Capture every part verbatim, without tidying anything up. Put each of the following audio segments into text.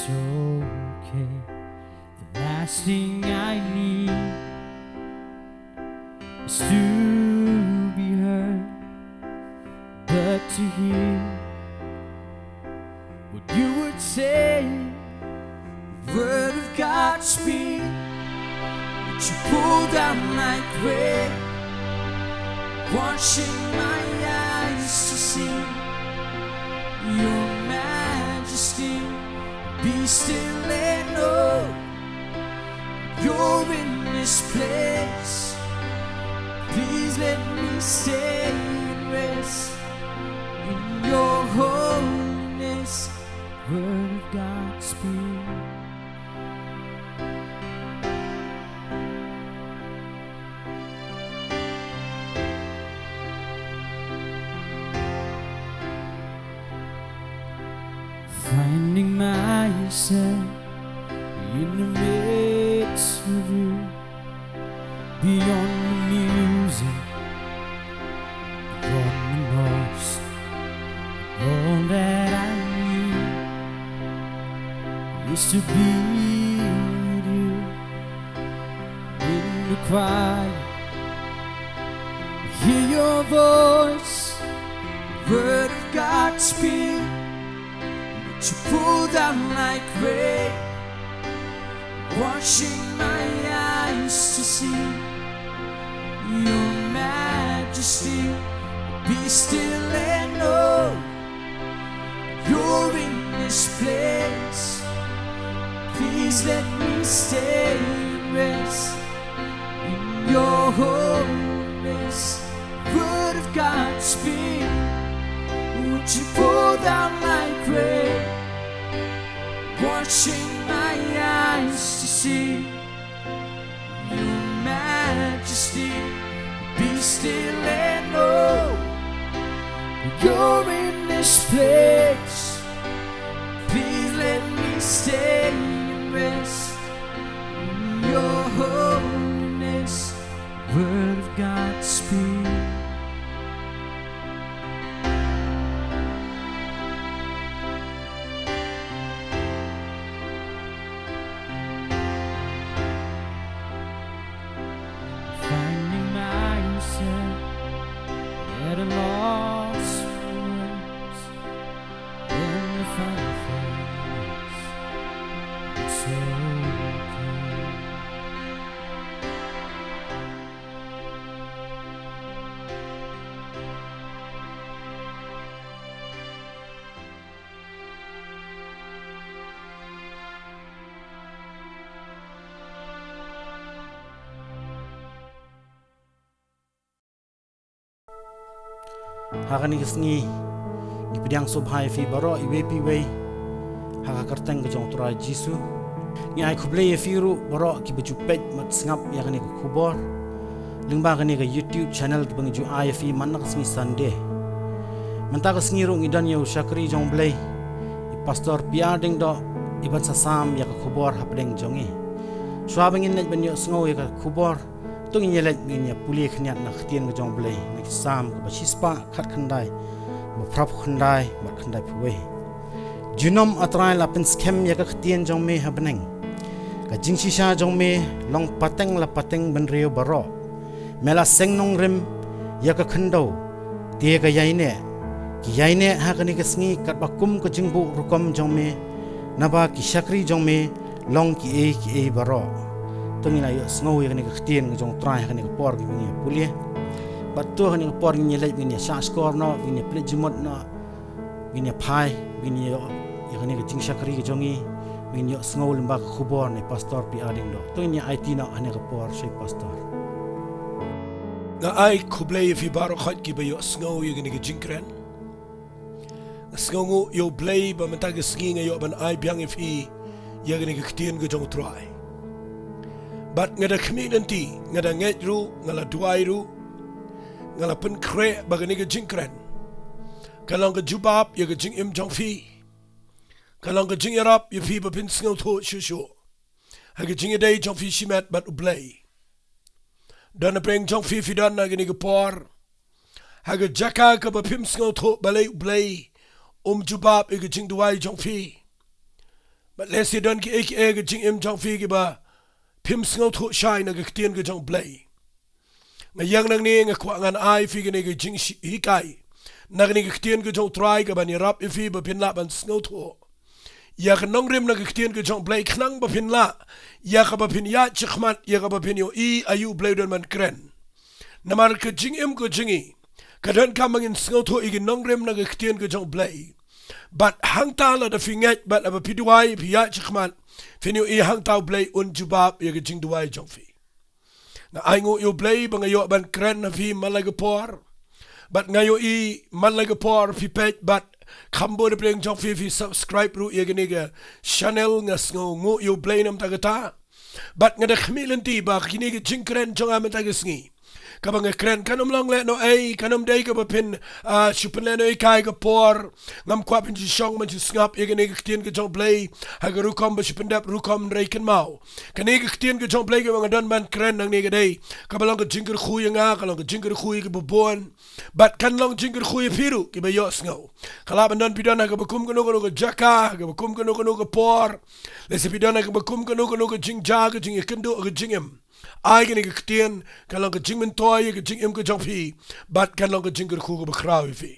okay. The last thing I need is to be heard, but to hear what you would say. Word of God, speak. Would you pour down like rain, washing my eyes to see your majesty? Be still and know you're in this place. Please let me stay and rest in your holiness. Word of God, speak. Finding myself in the midst of you, beyond the music, beyond the noise. All that I need is to be with you in the quiet. Hear your voice, word of God, speak. Would you pour down like rain, washing my eyes to see your majesty? Be still and know you're in this place. Please let me stay and rest in your holiness. Word of God, speak. Would you pour down like rain, washing my eyes to see your majesty? Be still and know you're in this place. Please let me stay and rest in your holiness. Word of God, speak. Finding myself at a loss for words in the final face. It's okay. Ha kane ka sngi ngi pdiang sngewbha ïa phi baroh iwei pa iwei ha ka kyrteng ka jong U Trai Jisu. Ngi ai khublei ïa phi ruh baroh kiba ju peit bad sngap ïa kane ka khubor lyngba kane ka YouTube channel kaba ngi ju ai ïa phi man la ka sngi Sunday. Mynta ka sngi ruh ngi don ïa u shakri jong U Blei, i Pastor P R Diengdoh, i ban sa sam ïa ka khubor hapdeng jong ngi. Shuwa ba ngin leit ban ïohsngew ïa ka khubor, to ngin ïa leit ngin ïa pule khyndiat na ka ktien ka jong U Blei, na ki Salm kaba shispah khatkhyndai, ba phra khyndai bad khyndai phew wei. Junom, A Trai, la pynskhem ïa ka ktien jong me ha bneng. Ka jingshisha jong me long pateng la pateng bynriew baroh. Me la seng nongrim ïa ka khyndew, te ka ïaineh. Ki ïaineh ha kane ka sngi katba kum ka jingbuh rukom jong me, naba ki shakri jong me long kiei kiei baroh. To ngin ïa ïohsngew ïa kane ka ktien ka jong U Trai ha kane ka por kaba ngin ïa pule. Bad to ha kane ka por ngin ïa leit ngin ïa shahshkor noh, ngin ïa pynleit jingmut noh, ngin ïa phai, ngin ïa ïoh ïa kane ka jingshakri ka jong ngi, ngin ïohsngew lyngba ka khubor na i Pastor P R Diengdoh. To ngin ïa aiti noh ha kane ka por sha i Pastor. Nga ai khublei ïa phi baroh khoit kiba ïohsngew ïa kane ka jingkren. Nga sngewnguh ïa U Blei ba mynta ka sngi nga ïoh ban ai biang ïa phi ïa kane ka ktien ka jong U Trai. Bad nga da khmih lynti, nga da ngeit ruh, nga la duwai ruh, nga la pynkhreh ba kane ka jingkren kan long ka jubab ïa ka jingim jong phi, kan long ka jingïarap ïa phi ba phin sngewthuh shuh shuh ha ka jingïadei jong phi shimet bad U Blei. Don napdeng jong phi, phi don ha kane ka por ha ka jaka kaba phim sngewthuh balei U Blei um jubab ïa ka jingduwai jong phi. Bad lehse don kiei kiei ka jingim jong phi kiba phim sngewthuh shai na ka ktien ka jong Blei. Nga ïeng nangne nga kwah ngan ai phi kane ka jinghikai na kane ka ktien ka jong Trai kaban ïarap ïa phi ba phin lah ban sngewthuh ïa ka nongrim na ka ktien ka jong Blei khnang ba phin lah ïa kaba phin ïaid shakhmat ïa kaba phin ïohi aïu Blei u don ban kren. Namar ka jingim ka jong ngi ka donkam ba ngin sngewthuh ïa ka nongrim na ka ktien ka jong Blei. Bad hangta lada phi ngeit bad lada phi duwai phi ïaid shakhmat phin ïohi hangta u Blei un jubab ïa ka jingduwai jong phi. Nga ai nguh ïa u Blei ba nga ïoh ban kren ha phi man la ka por. Bad nga ïohi man la ka por phi peit bad kham bun na pdeng jong phi phi subscribe ruh ïa kane ka channel, nga sngew nguh ïa u Blei namar kata. Bad nga da khmih lynti ba kine ka jingkren jong nga mynta ka sngi kaba nga kren kan ym long lehnohei, kan ym dei kaba phin, ah, shu pynlehnohei kai ka por. Ngam kwah phin shu shong ban shu sngap ïa kane ka ktien ka jong Blei ha ka rukom ba shu pyndep rukom, hynrei kynmaw, kane ka ktien ka jong Blei kaba nga don ban kren nangne ka dei kaba long ka jingkyrkhu ïa nga, ka long ka jingkyrkhu ïa kiba bun. Bad kan long jingkyrkhu ïa phi ruh kiba ïohsngew. Ka lah ban don phi don ha kaba kum kano kano ka jaka, ha kaba kum kano kano ka por. Lehse phi don ha kaba kum kano kano ka jingjia, ka jingïakynduh, ka jingim. Ai kane ka ktien kan long ka jingmyntoi ïa ka jingim ka jong phi bad kan long ka jingkyrkhu kaba khraw ïa phi.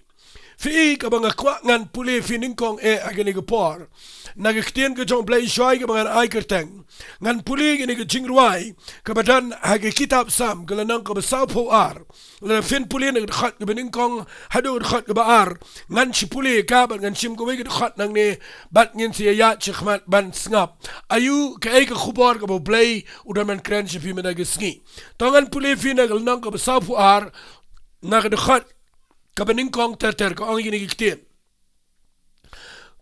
Phi kaba nga kwah ngan pule phi nyngkong eh ha kane ka por na ka ktien ka jong Blei shuwa kaba ngan ai kyrteng. Ngan pule kane ka jingrwai kaba don ha ka kitab Salm ka lynnong kaba sawphew ar. Lada phin pule na ka dkhot kaba nyngkong haduh ka dkhot kaba ar. Ngan shu pule ka bad ngan shim kawei ka dkhot nangne bad ngin sa ïaid shakhmat ban sngap aïu kaei ka khubor kaba u Blei u don ban kren sha phi mynta ka sngi. To ngan pule phi na ka lynnong kaba sawphew ar na ka dkhot kaba nyngkong ter ter, ka ong ïa kine ki ktien.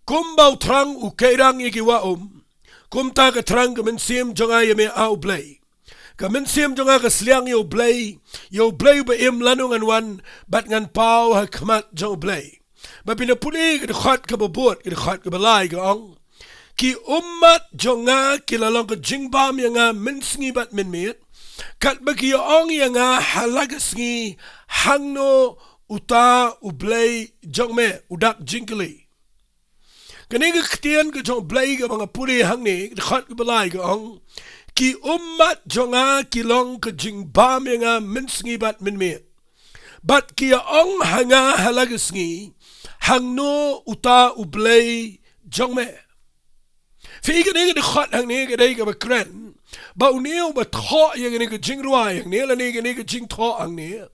Kumba u thrang u keirang ïa ki wah um, kumta ka thrang ka mynsiem jong nga ïa me, A U Blei. Ka mynsiem jong nga ka sliang ïa U Blei, ïa U Blei uba im lano ngan wan bad ngan paw ha khmat jong U Blei. Ba phin da pule ka dkhot kaba bud, ka dkhot kaba lai ka ong, ki ummat jong nga ki la long ka jingbam ïa nga mynsngi bad mynmiet, katba ki ïa ong ïa nga ha la ka sngi, hangno uta U Blei jong me, u dak jingkylli. Kane ka ktien ka jong Blei kaba nga pule hangne, ka dkhot kaba lai ka ong, ki ummat jong nga ki long ka jingbam ïa nga mynsngi bad mynmiet. Bad ki ïa ong ha nga ha la ka sngi, hangno uta U Blei jong me. Phi, kane ka dkhot hangne ka dei kaba kren ba une uba thoh ïa kane ka jingrwai hangne lane kane ka jingthoh hangne,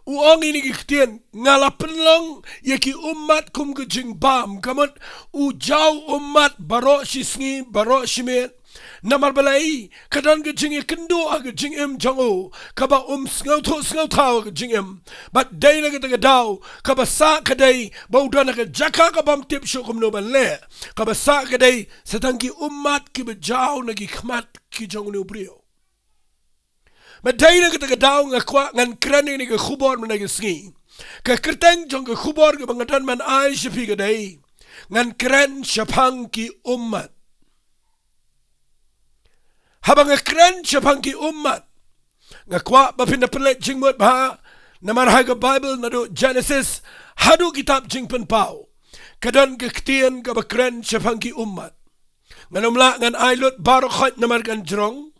u ong ïa kine ki ktien, nga la pynlong ïa ki ummat kum ka jingbam, ka mut u jaw ummat baroh shi sngi, baroh shi miet. Namar balei? Ka don ka jingïakynduh ha ka jingim jong u kaba um sngewthuh sngewthaw ha ka jingim. Bad dei na kata ka daw kaba sah ka dei ba u don ha ka jaka kabym tip shuh kumno ban leh. Kaba sah ka dei sa tang ki ummat kiba jaw na ki khmat ki jong une u briew. Bad dei na kata ka daw nga kwah ngan kren ïa kane ka khubor mynta ka sngi. Ka kyrteng jong ka khubor kaba nga don ban ai sha phi ka dei, ngan kren shaphang ki ummat. Haba nga kren shaphang ki ummat, nga kwah ba phin da pynleit jingmut bha, namar ha ka Baibl naduh Jenesis haduh kitab Jingpynpaw, ka don ka ktien kaba kren shaphang ki ummat. Ngan ym lah ngan ai lut baroh khoit namar kan jrong.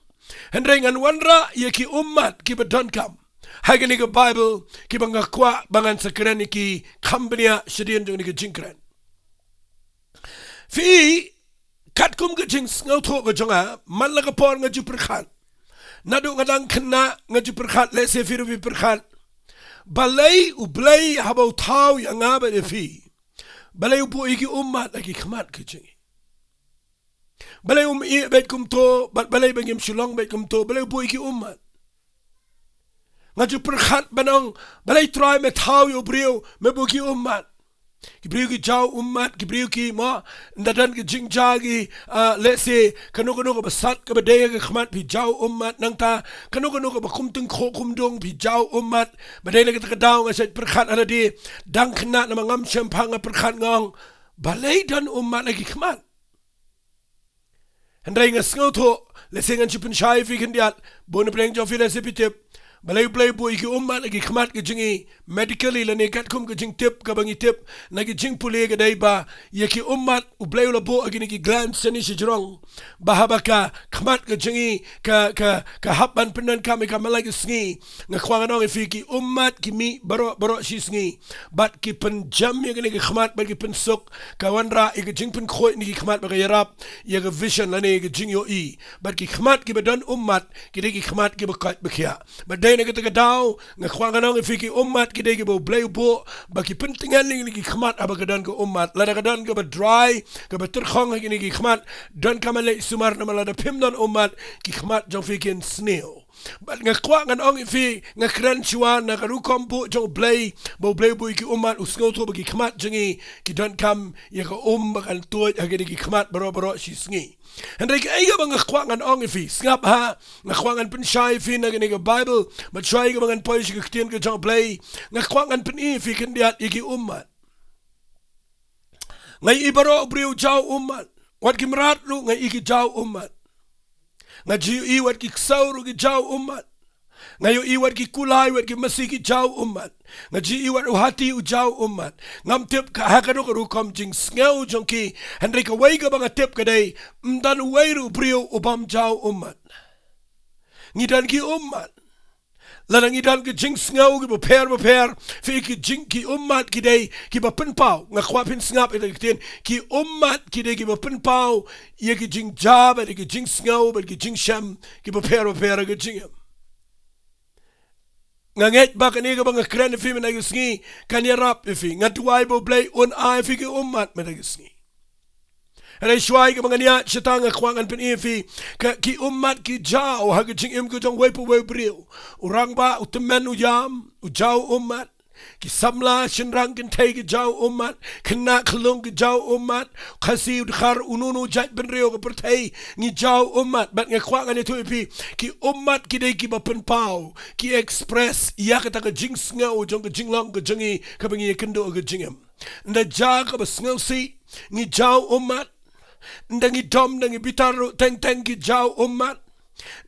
Hynrei ngan wanrah ïa ki ummat kiba donkam ha kane ka Baibl, kiba nga kwah ba ngan sa kren ïa ki kham bniah shadien jong kane ka jingkren. Phi, katkum ka jingsngewthuh ka jong nga, man la ka por nga ju pyrkhat. Naduh nga dang khynnah nga ju pyrkhat, lehse phi ruh phi pyrkhat, balei U Blei haba u thaw ïa nga bad ïa phi, balei u buh ïa ki ummat ha ki khmat ki jong ngi? Balei um ïeh beit kumto, bad balei ba ngim shu long beit kumto, balei u buh ïa ki ummat? Nga ju pyrkhat ban ong, balei Trai me thaw ïa u briew, me buh ki ummat? Ki briew ki jaw ummat, ki briew ki, mo, ynda don ki jingjia ki, ah, lehse kano kano kaba sat kaba dei ha ka khmat phi jaw ummat, nangta kano kano kaba kum tyngkhuh kum dung phi jaw ummat. Ba dei na kata ka daw nga shait pyrkhat ha lade, dang khynnah namar ngam shemphang nga pyrkhat nga ong, balei don ummat ha ki khmat? Hynrei nga sngewthuh, lehse ngan shu pynshai phi khyndiat, bun na pdeng jong phi lehse phi tip, Balei U Blei u buh ïa ki ummat ha ki khmat ka jong ngi? Medically lane katkum ka jingtip kaba ngi tip na ki jingpule ka dei ba ïa ki ummat U Blei u la buh ha kine ki glands shane shajrong, ba haba ka khmat ka jong ngi ka, ka, ka hap ban pyndonkam ïa ka man la ka sngi. Nga kwah ngan ong ïa phi, ki ummat ki mih baroh baroh shi sngi, bad ki pynjem ïa kane ka khmat bad ki pynsuk, ka wanrah ïa ka jingpynkhuid na ki khmat ba ka ïarap ïa ka vision lane ïa ka jingïohi. Bad ki khmat kiba don ummat ki dei ki khmat kiba koit ba khiah. Bad dei na kata ka daw nga kwah ngan ong ïa phi, ki ummat ki dei kiba U Blei u buh ba ki pyntngen ïa kine ki khmat haba ka don ka ummat. Lada ka don kaba dry, kaba tyrkhong ha kine ki khmat, donkam ban leit sumar, namar lada phim don ummat ki khmat jong phi kin sniew. Bad nga kwah ngan ong ïa phi, nga kren shuwa na ka rukom buh jong U Blei, ba U Blei u buh ïa ki ummat, u sngewthuh ba ki khmat jong ngi ki donkam ïa ka um ba kan tuid ha kine ki khmat baroh baroh shi sngi. Hynrei kaei kaba nga kwah ngan ong ïa phi, sngap ha, nga kwah ngan pynshai ïa phi na kane ka Bible, bad shuwa ïa kaba ngan poi sha ka ktien ka jong U Blei, nga kwah ngan pyni ïa phi khyndiat ïa ki ummat. Nga ïohi baroh u briew u jaw ummat, wat ki mrad ruh nga ïohi ki jaw ummat. Nga ju ïohi wat ki ksew ruh ki jaw ummat. Nga ïohi wat ki kulai, wat ki masi ki jaw ummat. Nga ju ïohi wat u hati u jaw ummat. Ngam tip ka ha kano ka rukom jingsngew jong ki, hynrei kawei kaba nga tip ka dei, ym don uwei ruh u briew u bym jaw ummat. Ngi don ki ummat. Lada ngi don ki jingsngew kiba pher bapher, phi, ki jing, ki ummat ki dei kiba pynpaw. Nga kwah phin sngap ïa ka ktien, ki ummat ki dei kiba pynpaw ïa ki jingjia bad ïa ki jingsngew bad ki jingshem kiba pher bapher ha ka jingim. Nga ngeit ba kane kaba nga kren ïa phi mynta ka sngi kan ïarap ïa phi. Nga duwai ba U Blei un ai ïa phi ki ummat mynta ka sngi. Hynrei shuwa ïa kaba ngan ïaid shata, nga kwah ngan pyni ïa phi, ka, ki ummat ki jaw ha ka jingim ka jong uwei pa uwei u briew. U rangbah, u tymmen, u ïam, u jaw ummat. Ki samla shynrang kynthei ki jaw ummat, khynnah khyllung ki jaw ummat, Khasi, u Dkhar, uno uno u jaitbynriew ka pyrthei, ngi jaw ummat. Bad nga kwah ngan ïathuh ïa phi, ki ummat ki dei kiba pynpaw, ki express ïa kata ka jingsngew jong ka jinglong ka jong ngi kaba ngi ïakynduh ha ka jingim. Ynda jia kaba sngewsih, ngi jaw ummat. Ynda ngi dom, ynda ngi bitar ruh, teng teng ki jaw ummat.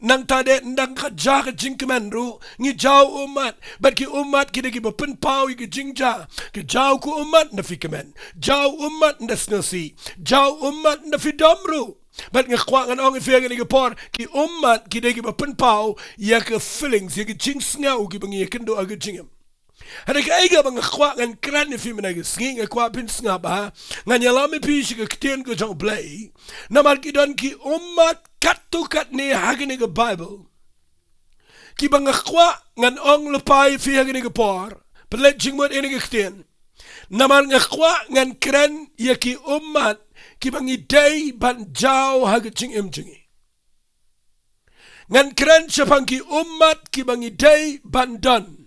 Nangta de, ynda ka jia ka jingkmen ruh, ngi jaw ummat. Bad ki ummat ki dei kiba pynpaw ïa ki jingjia. Ki jaw ki ummat ynda phi kmen. Jaw ummat ynda sngewsih. Jaw ummat ynda phi dom ruh. Bad nga kwah ngan ong ïa phi ha kane ka por, ki ummat ki dei kiba pynpaw ïa ki feelings, ïa ki jingsngew kiba ngi ïakynduh ha ka jingim. Hynrei kaei kaba nga kwah ngan kren ïa phi mynta ka sngi, nga kwah phin sngap ha, ngan ïalam ïa phi sha ka ktien ka jong U Blei. Namar ki don ki ummat katto katne ha kane ka Bible, kiba nga kwah ngan ong lypa ïa phi ha kane ka por. Pynleit jingmut ïa kane ka ktien. Namar nga kwah ngan kren ïa ki ummat kiba ngi dei ban jaw ha ka jingim jong ngi. Ngan kren shaphang ki ummat kiba ngi dei ban don.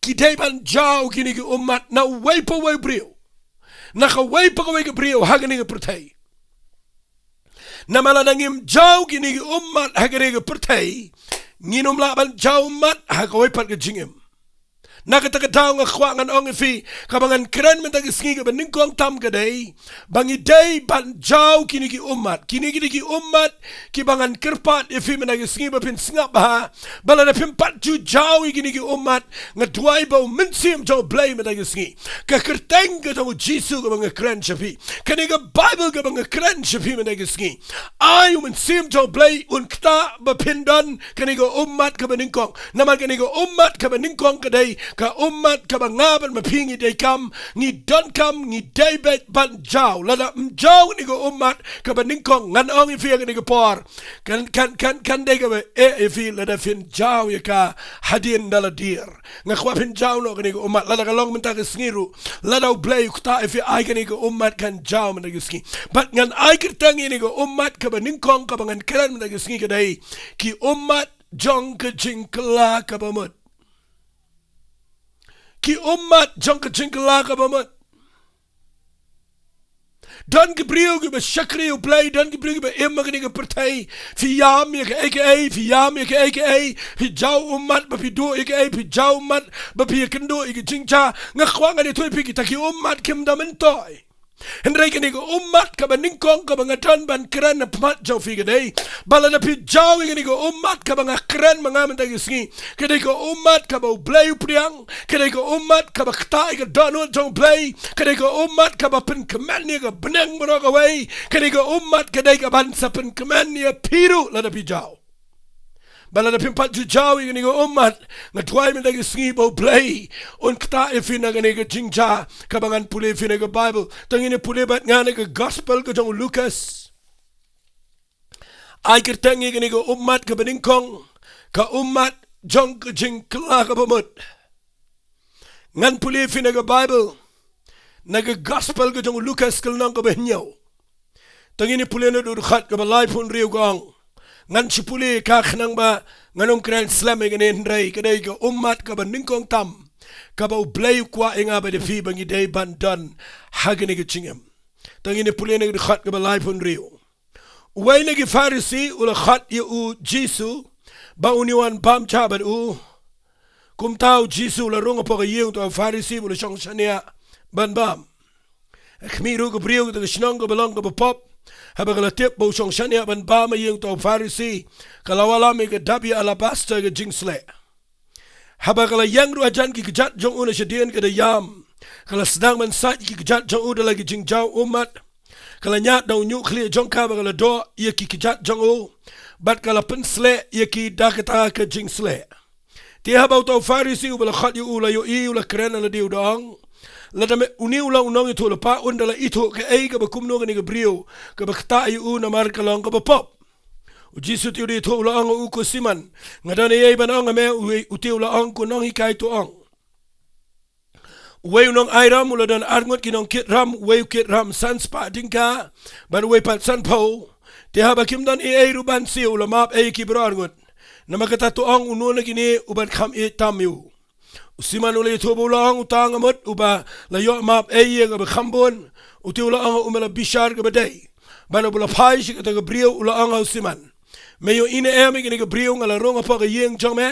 Ki dei ban jaw kine ki ummat na uwei pa uwei u briew, na kawei pa kawei ka briew ha kane ka pyrthei. Namar lada ngim jaw kine ki ummat ha kane ka pyrthei, ngin ym lah ban jaw ummat ha kawei pat ka jingim. Na kata ka daw nga kwah ngan ong ïa phi, kaba ngan kren mynta ka sngi kaba nyngkong tam ka dei ba ngi dei ban jaw kine ki ummat. Kine ki dei ki ummat kiba ngan kyrpad ïa phi mynta ka sngi ba phin sngap bha. Ba lada phim pat ju jaw ïa kine ki ummat, nga duwai ba U Mynsiem jong U Blei mynta ka sngi, ka kyrteng ka jong U Jisu kaba nga kren sha phi, kane ka Bible kaba nga kren sha phi mynta ka sngi, ai U Mynsiem jong U Blei un ktah ba phin don kane ka ummat kaba nyngkong. Namar kane ka ummat kaba nyngkong ka dei ka ummat kaba nga bad ma phi ngi dei kam, ngi donkam, ngi dei beit ban jaw. Lada ym jaw kane ka ummat kaba nyngkong, ngan ong ïa phi ha kane ka por, kan, kan, kan, kan dei kaba eh ïa phi lada phin jaw ïa ka hadien da la dier. Nga kwah phin jaw noh kane ka ummat, lada ka long mynta ka sngi ruh, lada U Blei u ktah ïa phi, ai kane ka ummat kan jaw mynta ka sngi. Bad ngan ai kyrteng ïa kane ka ummat kaba nyngkong kaba ngan kren mynta ka sngi ka dei ki ummat jong ka jingkylla kaba mut. Ki ummat jong ka jingkylla kaba mut. Don ki briew kiba shakri U Blei, don ki briew kiba im ha kane ka pyrthei. Phi ïam ïa kaei kaei, phi ïam ïa kaei kaei, phi jaw ummat ba phi duh ïa kaei, phi jaw ummat ba phi ïakynduh ïa ka jingjia. Nga kwah ngan ïathuh ïa phi, kita ki ummat kim da myntoi. Hynrei kane ka ummat kaba nyngkong kaba nga don ban kren na pmat jong phi ka dei ba lada phi jaw ïa kane ka ummat kaba nga kren ma nga mynta ka sngi, ka dei ka ummat kaba U Blei u pdiang, ka dei ka ummat kaba ktah ïa ka dohnud jong U Blei, ka dei ka ummat kaba pynkmen ïa ka bneng baroh kawei, ka dei ka ummat ka dei kaban sa pynkmen ïa phi ruh lada phi jaw. Ba lada phim pat ju jaw ïa kane ka ummat, nga duwai mynta ka sngi ba U Blei un ktah ïa phi na kane ka jingjia kaba ngan pule ïa phi na ka Bible. To ngin ïa pule bad nga na ka gospel ka jong u Lukas. Ai kyrteng ïa kane ka ummat kaba nyngkong, ka ummat jong ka jingkylla kaba mut. Ngan pule ïa phi na ka Bible, na ka gospel ka jong u Lukas ka lynnong kaba hynñiew. To ngin ïa pule na u dkhot kaba laiphew hynriew, ka ong. Ngan shu pule ka khnang ba ngan ym kren slem ïa kane, hynrei ka dei ka ummat kaba nyngkong tam kaba U Blei u kwah ïa nga bad ïa phi ba ngi dei ban don ha kane ka jingim. To ngin ïa pule na ka dkhot kaba laiphew hynriew. Uwei na ki Pharisi u la khot ïa u Jisu ba un ïa wan bam ja bad u. Kumta u Jisu u la rung hapoh ka ïing uta u Pharisi ba u la shong shaniah ban bam. Ha khmih ruh ka briew kata ka shnong kaba long kaba pop, haba ka la tip ba u shong shaniah ban bam ha ïing uta u Pharisi, ka la wallam ïa ka dap ïa alabaster ka jingsleh. Haba ka la ïeng ruh hajan ki kjat jong u na shadien ka da ïam, ka la sdang ban sait ïa ki kjat jong u da la ki jingjaw ummat. Ka la ñiad na u ñiuhkhlieh jong ka bad ka la doh ïa ki kjat jong u, bad ka la pynsleh ïa ki da kata ka jingsleh. Te haba uta u Pharisi uba la khot ïa u u la ïohi, u la kren ha lade, u da ong, lada me une u long u nongïathuhlypa, un da la ithuh kaei kaba kumno kane ka briew kaba ktah ïa u namar ka long kaba pop. U Jisu te u da ithuh, u la ong ha u, ko Simon, nga don eiei ban ong ha me. U, u te u la ong, ko nonghikai, to ong. Uwei u nongai ram u la don arngut ki nongkit ram, uwei u kit ram san spah tyngka bad uwei pat sanphew. Te haba kim don eiei ruh ban siew, u la map ei ïa ki baroh arngut. Namar kata to ong, uno na kine u ban kham ïeit tam ïa u? U Simon u la ïathuh bad u la ong, uta nga mut uba la ïoh map ei ïa kaba kham bun. U te u la ong ha u, me la bishar kaba dei. Bad haba u la phai sha kata ka briew u la ong ha u Simon, me ïohi ne em ïa kane ka briew? Nga la rung hapoh ka ïing jong me,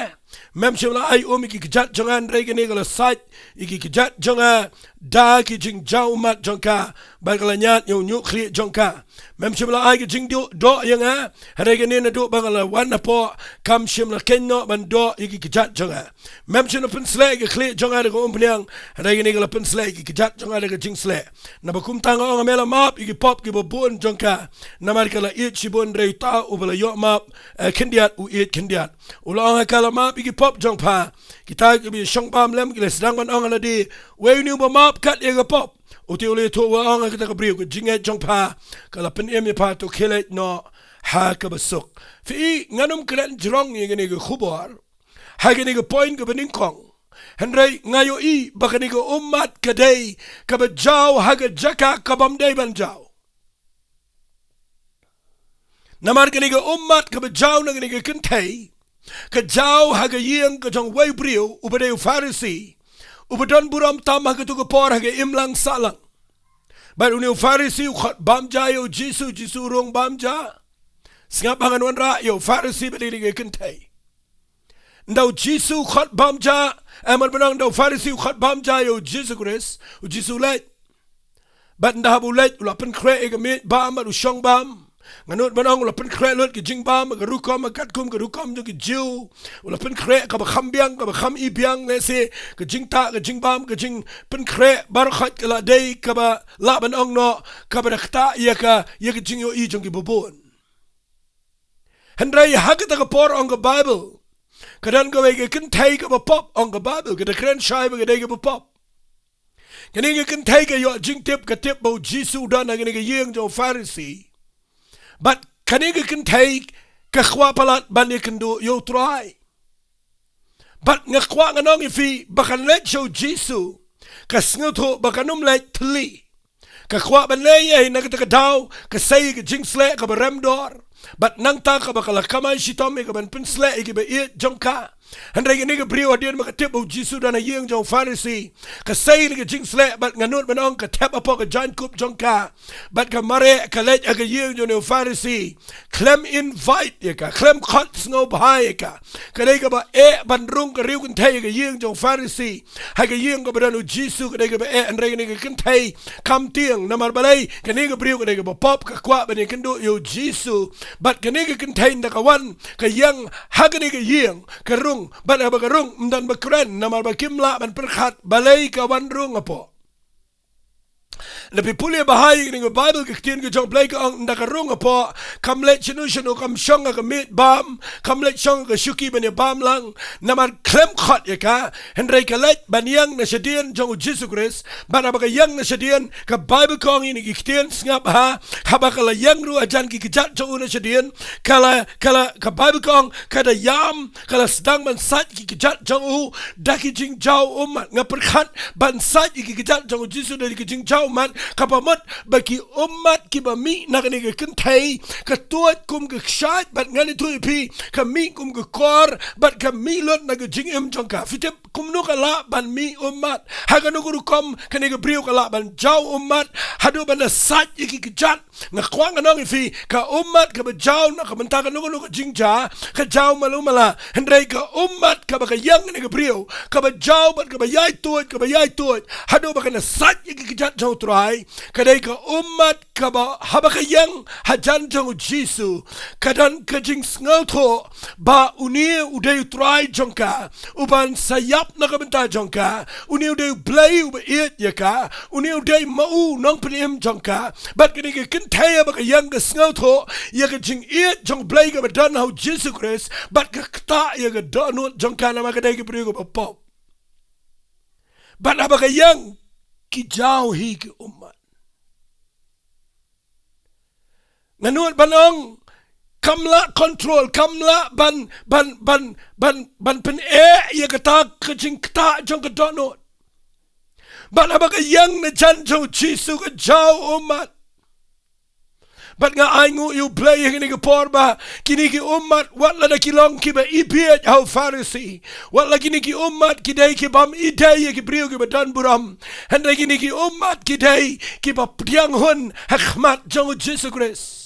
mem shym la ai um ïa ki kjat jong nga, hynrei kane ka la sait ïa ki kjat jong nga da ki jingjaw ummat jong ka, bad ka la ñiad ïa u ñiuhkhlieh jong ka. Mem shym la ai ka jingdoh ïa nga, hynrei kane naduh ba nga la wan hapoh kam shym la khein noh ban doh ïa ki kjat jong nga. Mem shym la pynsleh ïa ka khlieh jong nga da ka umphniang, hynrei kane ka la pynsleh ïa ki kjat jong nga da ka jingsleh. Naba kumta nga ong ha me, la map ïa ki pop kiba bun jong ka, namar ka la ïeit shibun. Hynrei uta uba la ïoh map, eh, khyndiat, u ïeit khyndiat. U la ong ha ka, la map ïa ki pop jong pha. Kita kiba ïashong bam lem ki la sdang ban ong ha lade, uei une uba map kat ïa ka pop? U te u la ïathuh, u la ong ha kata ka briew, ka jingngeit jong pha ka la pynim ïa pha, to khie leit noh ha kaba suk. Phi i, ngan ym kren jrong ïa kane ka khubor ha kane ka point kaba nyngkong. Hynrei nga ïohi ba kane ka ummat ka dei kaba jaw ha ka jaka ka bym dei ban jaw. Namar kane ka ummat kaba jaw na kane ka kynthei, ka jaw ha ka ïing ka jong uwei u briew uba dei u Pharisi, uba don burom tam ha katu ka por ha ka imlang sahlang. Bad une u Pharisi u khot bam ja ïa u Jisu, Jisu u rung bam ja. Sngap ba ngan wanrah ïa u Pharisi bad ïa kane ka kynthei. Ynda u Jisu u khot bam ja, eh, mat ban ong, ynda u Pharisi u khot bam ja ïa u Jisu Khrist, u Jisu u leit. Bad ynda haba u leit, u la pynkhreh ïa ka miej bam bad u shong bam. Nga nud ban ong u la pynkhreh lut ka jingbam, ka rukom, ka katkum ka rukom jong ki Jiw. U la pynkhreh kaba kham biang, kaba kham ibiang, lehse ka jingtah, ka jingbam, ka jingpynkhreh baroh khoit ka la dei kaba lah ban ong noh kaba da ktah ïa ka, ïa ka jingïohi jong kiba bun. Hynrei ha kata ka por, ong ka Baibl, ka don kawei ka kynthei kaba pop, ong ka Baibl, ka da kren shai ba ka dei kaba pop. Kane ka kynthei ka ïoh jingtip, ka tip ba u Jisu u don ha kane ka ïing jong u Pharisi. Bad kane ka kynthei ka kwah palat ban ïakynduh ïa u Trai. Bad nga kwah ngan ong ïa phi ba kan leit sha u Jisu, ka sngewthuh ba kan ym leit thylli. Ka kwah ban leh ei na kata ka daw, ka sei ka jingsleh kaba rem dor. Bad nangta kaba ka la kamai shitom ïa kaban pynsleh ïa kiba ïeit jong ka. Hynrei kane ka briew hadien ba ka tip ba u Jisu don ha ïing jong u Pharisi, ka sei na ka jingsleh bad nga nud ban ong ka thep hapoh ka jaiñkup jong ka. Bad ka mareh ka leit ha ka ïing jong une u Pharisi. Khlem invite ïa ka, khlem khot sngewbha ïa ka. Ka dei kaba eh ban rung ka riew kynthei ha ka ïing jong u Pharisi. Ha ka ïing kaba don u Jisu ka dei kaba eh, hynrei kane ka kynthei kam tieng. Namar balei? Kane ka briew ka dei kaba pop, ka kwah ban ïakynduh ïa u Jisu. Bad kane ka kynthei ynda ka wan, ka ïeng ha kane ka ïing, ka rung, bad haba ka rung, ym don ba kren, namar ba kim lah ban pyrkhat balei ka wan rung hapoh. Lada phi pule bha ïa kane ka Baibl, ka ktien ka jong U Blei ka ong ynda ka rung hapoh, kam leit shano shano, kam shong ha ka miej bam, kam leit shong ha ka shuki ban ïa bam lang, namar khlem khot ïa ka, hynrei ka leit ban ïeng na shadien jong u Jisu Khrist. Bad haba ka ïeng na shadien, ka Baibl ka ong ïa kine ki ktien, sngap ha, haba ka la ïeng ruh hajan ki kjat jong u na shadien, ka la, ka la, ka Baibl ka ong, ka da ïam, ka la sdang ban sait ki kjat jong u da ki jingjaw ummat. Nga pyrkhat ban sait ki kjat jong u Jisu da ki jingjaw ummat, kaba mut ba ki ummat kiba mih na kane ka kynthei ka tuid kum ka kshaid, bad ngan ïathuh ïa phi, ka mih kum ka kor, bad ka mih lut na ka jingim jong ka. Phi tip kumno ka lah ban mih ummat? Ha kano ka rukom kane ka briew ka lah ban jaw ummat haduh ban da sait ïa ki kjat? Nga kwah ngan ong ïa phi, ka ummat kaba jaw na ka bynta kano kano ka jingjia, ka jaw malu mala. Hynrei ka ummat kaba ka ïeng kane ka briew, kaba jaw bad kaba ïai tuid, kaba ïai tuid haduh ba kan da sait ïa ki kjat jong u Trai, ka dei ka ummat kaba haba ka ïeng hajan jong u Jisu, ka don ka jingsngewthuh ba une u dei u Trai jong ka, uban sa ïap na ka bynta jong ka, une u dei u Blei uba ïeit ïa ka, une u dei ma u nongpynim jong ka. Bad kane ka kynthei haba ka ïeng ka sngewthuh ïa ka jingïeit jong u Blei kaba don ha u Jisu Khrist, bad ka ktah ïa ka dohnud jong ka namar ka dei ka briew kaba pop. Bad haba ka ïeng, ki jaw hi ki ummat. Nga nud ban ong, kam lah control, kam lah ban, ban, ban, ban, ban pyneh ïa kata ka jingktah jong ka dohnud. Bad haba ka ïeng na jan jong u Jisu ka jaw ummat. Bad nga ainguh ïa u Blei ha kine ki por ba kine ki ummat, wat lada ki long kiba ibiej ha u Pharisi, wat la kine ki ummat ki dei ki bym ïadei ïa ki briew kiba don burom, hynrei kine ki ummat ki dei kiba pdiang hun ha khmat jong u Jisu Khrist.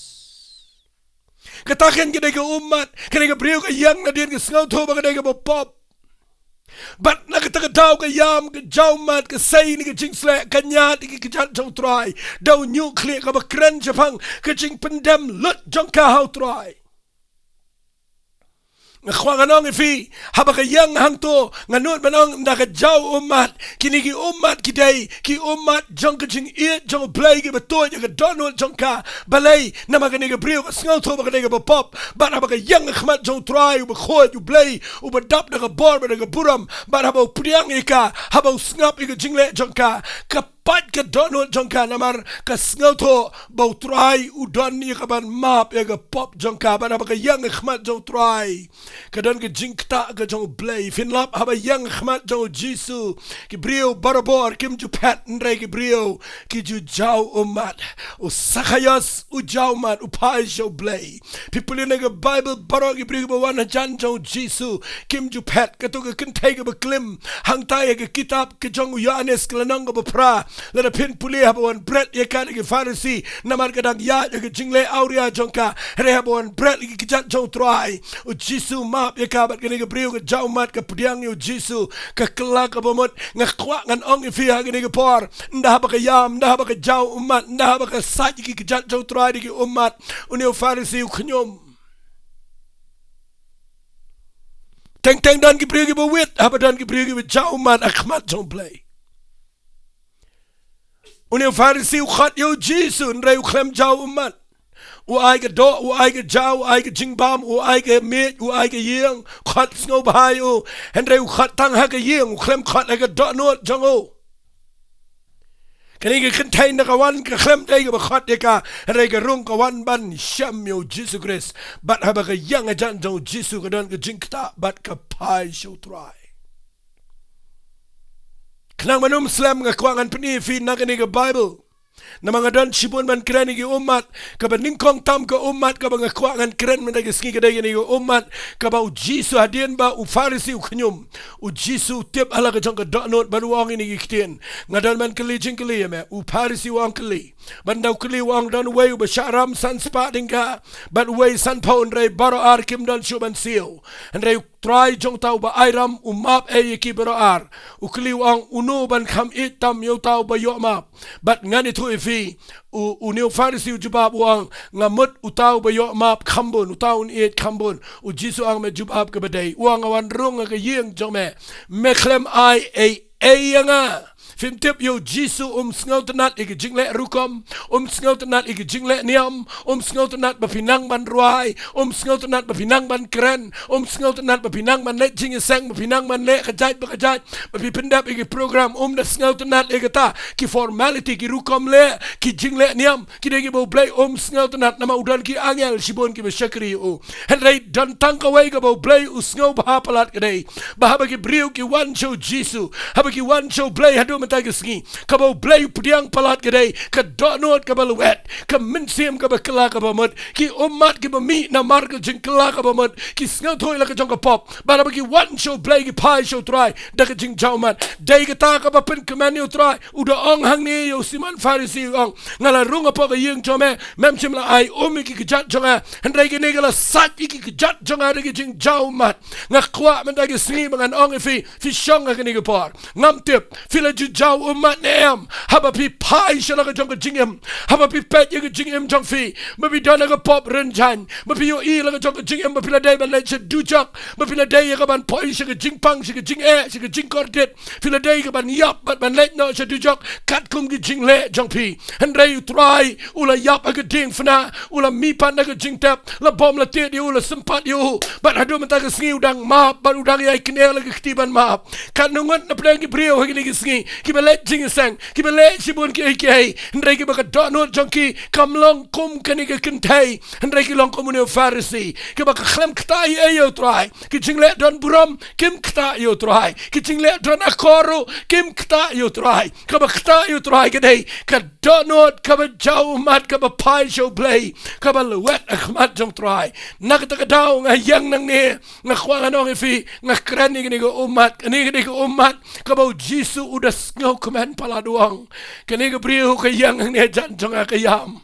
Kata kan ka dei ka ummat, kane ka briew ka ïeng nadien ka sngewthuh ba ka dei kaba pop. Bad na kata ka daw ka ïam, ka jaw ummat, ka sei na ka jingsleh, ka ñiad ïa ki kjat jong u Trai da u ñiuhkhlieh, kaba kren shaphang ka jingpyndem lut jong ka ha u Trai. Nga kwah ngan ong ïa phi, haba ka ïeng hangto, nga nud ban ong ynda ka jaw ummat, kine ki ummat ki dei ki ummat jong ka jingïeit jong u Blei kiba tuid ïa ka dohnud jong ka. Balei? Namar kane ka briew ka sngewthuh ba ka dei kaba pop. Bad haba ka ïeng ha khmat jong u Trai uba khuid, u Blei uba dap da ka bor bad da ka burom, bad haba u pdiang ïa ka, haba u sngap ïa ka jingleh jong ka, ka pait ka dohnud jong ka namar ka sngewthuh ba u Trai u don ïa kaban map ïa ka pop jong ka. Bad haba ka ïeng ha khmat jong u Trai, ka don ka jingktah ka jong u Blei. Phin lap, haba ïeng ha khmat jong u Jisu, ki briew barabor kim ju phet, hynrei ki briew ki ju jaw ummat. U Sakhaios u jaw ummat, u phai sha u Blei. Phi pule na ka Baibl, baroh ki briew kiba wan hajan jong u Jisu kim ju phet. Kato ka kynthei kaba klim, hangta ïa ka kitab ka jong u Ïoannis ka lynnong kaba phra, lada phin pule, haba wan bret ïa ka na ki Pharisi, namar ka dang ïaid ha ka jingleh awria jong ka, hynrei haba wan bret ïa ki kjat jong u Trai, u Jisu u map ïa ka. Bad kane ka briew ka jaw ummat, ka pdiang ïa u Jisu, ka kylla kaba mut. Nga kwah ngan ong ïa phi ha kane ka por, ynda haba ka ïam, ynda haba ka jaw ummat, ynda haba ka sait ïa ki kjat jong u Trai da ki ummat, une u Pharisi u khñium. Teng teng don ki briew kiba wit, haba don ki briew kiba jaw ummat ha khmat jong u Blei. Une u Pharisi u khot ïa u Jisu, hynrei u khlem jaw ummat. U ai ka doh, u ai ka jaw, u ai ka jingbam, u ai ka miej, u ai ka ïing, khot sngewbha ïa u, hynrei u khot tang ha ka ïing, u khlem khot ha ka dohnud jong u. Kane ka kynthei ynda ka wan, ka khlem dei kaba khot ïa ka, hynrei ka rung, ka wan ban shem ïa u Jisu Khrist. Bad haba ka ïeng hajan jong u Jisu, ka don ka jingktah bad ka phai sha u Trai. Khnang ban ym slem, nga kwah ngan pyni ïa phi na kane ka Baibl. Namar nga don shibun ban kren ïa ki ummat, kaba nyngkong tam ka ummat kaba nga kwah ngan kren mynta ka sngi ka dei kane ka ummat kaba u Jisu, hadien ba u Pharisi u khñium, u Jisu u tip ha la ka jong ka dohnud bad u ong ïa kine ki ktien. Nga don ban kylli jingkylli ïa me. U Pharisi u ong kylli. Bad ynda u kylli u ong, don uwei uba shah ram san spah tyngka, bad uwei san phew, hynrei baroh ar kim don shuh ban siew. Hynrei u trai jong uta uba ai ram u map ei ïa ki baroh ar. U kylli u ong, uno ban kham ïeit tam ïa uta uba ïoh map? Bad ngan ïathuh ïa phi, u, une u Pharisi u jubab u ong, nga mut uta uba ïoh map kham bun, uta un ïeit kham bun. U Jisu u ong, me jubab kaba dei. U ong, nga wan rung ha ka ïing jong me, me khlem ai ei ei ïa nga. Phim tip, ïa u Jisu um sngewtynnat ïa ki jingleh rukom, um sngewtynnat ïa ki jingleh niam, um sngewtynnat ba phi nang ban rwai, um sngewtynnat ba phi nang ban kren, um sngewtynnat ba phi nang ban leit jingïaseng, ba phi nang ban leh ka jait ba ka jait, ba phi pyndep ïa ki program. Um da sngewtynnat ïa kata, ki formality, ki rukom leh, ki jingleh niam, ki dei kiba U Blei um sngewtynnat. Namar u don ki angel shibun kiba shakri ïa u. Hynrei don tang kawei kaba U Blei u sngewbha palat, ka dei ba haba ki briew ki wan sha u Jisu, haba ki wan sha U Blei haduh mynta ka sngi, kaba U Blei u pdiang palat ka dei ka dohnud kaba lwet, ka mynsiem kaba kylla kaba mut, ki ummat kiba mih namar ka jingkylla kaba mut, ki sngewthuh ïa la ka jong ka pop. Bad haba ki wan sha U Blei, ki phai sha u Trai da ka jingjaw ummat. Dei kata kaba pynkmen ïa u Trai, u da ong hangne ïa u Simon Pharisi, u ong, nga la rung hapoh ka ïing jong me, mem shym la ai um ïa ki kjat jong nga, hynrei kane ka la sait ïa ki kjat jong nga da ka jingjaw ummat. Nga kwah mynta ka sngi ba ngan ong ïa phi, phi shong ha kane ka por. Ngam tip phi la ju jaw ummat ne em, haba phi phai sha la ka jong ka jingim, haba phi peit ïa ka jingim jong phi, ba phi don ha ka pop rynjang, ba phi ïohi la ka jong ka jingim ba phi la dei ban leit sha dujok, ba phi la dei ïa ka ban poi sha ka jingpang, sha ka jingeh, sha ka jingkordit, phi la dei ïa ka ban ïap bad ban leit noh sha dujok katkum ki jingleh jong phi. Hynrei u Trai u la ïap ha ka diengphna, u la mihpat na ka jingtep, la bom la tied ïa u, la sympat ïa u. Bad haduh mynta ka sngi u dang map, bad u dang ïai kner la ka kti ban map. Katno ngut na pdeng ki briew ha kine ki sngi kiba leh jingïaseng, kiba leh shibun kiei kiei, hynrei kiba ka dohnud jong ki kam long kum kane ka kynthei, hynrei ki long kum une u Pharisi, kiba ka khlem ktah ei ei ïa u Trai. Ki jingleh don burom kim ktah ïa u Trai. Ki jingleh don akor ruh kim ktah ïa u Trai. Kaba ktah ïa u Trai ka dei ka dohnud kaba jaw ummat, kaba phai sha U Blei, kaba lwet ha khmat jong u Trai. Na kata ka daw nga ïeng nangne, nga kwah ngan ong ïa phi, nga kren ïa kane ka ummat, kane, kane ka ummat kaba u Jisu u da sngewkmen palat, u ong, kane ka briew ka ïeng hangne jan jong nga, ka ïam.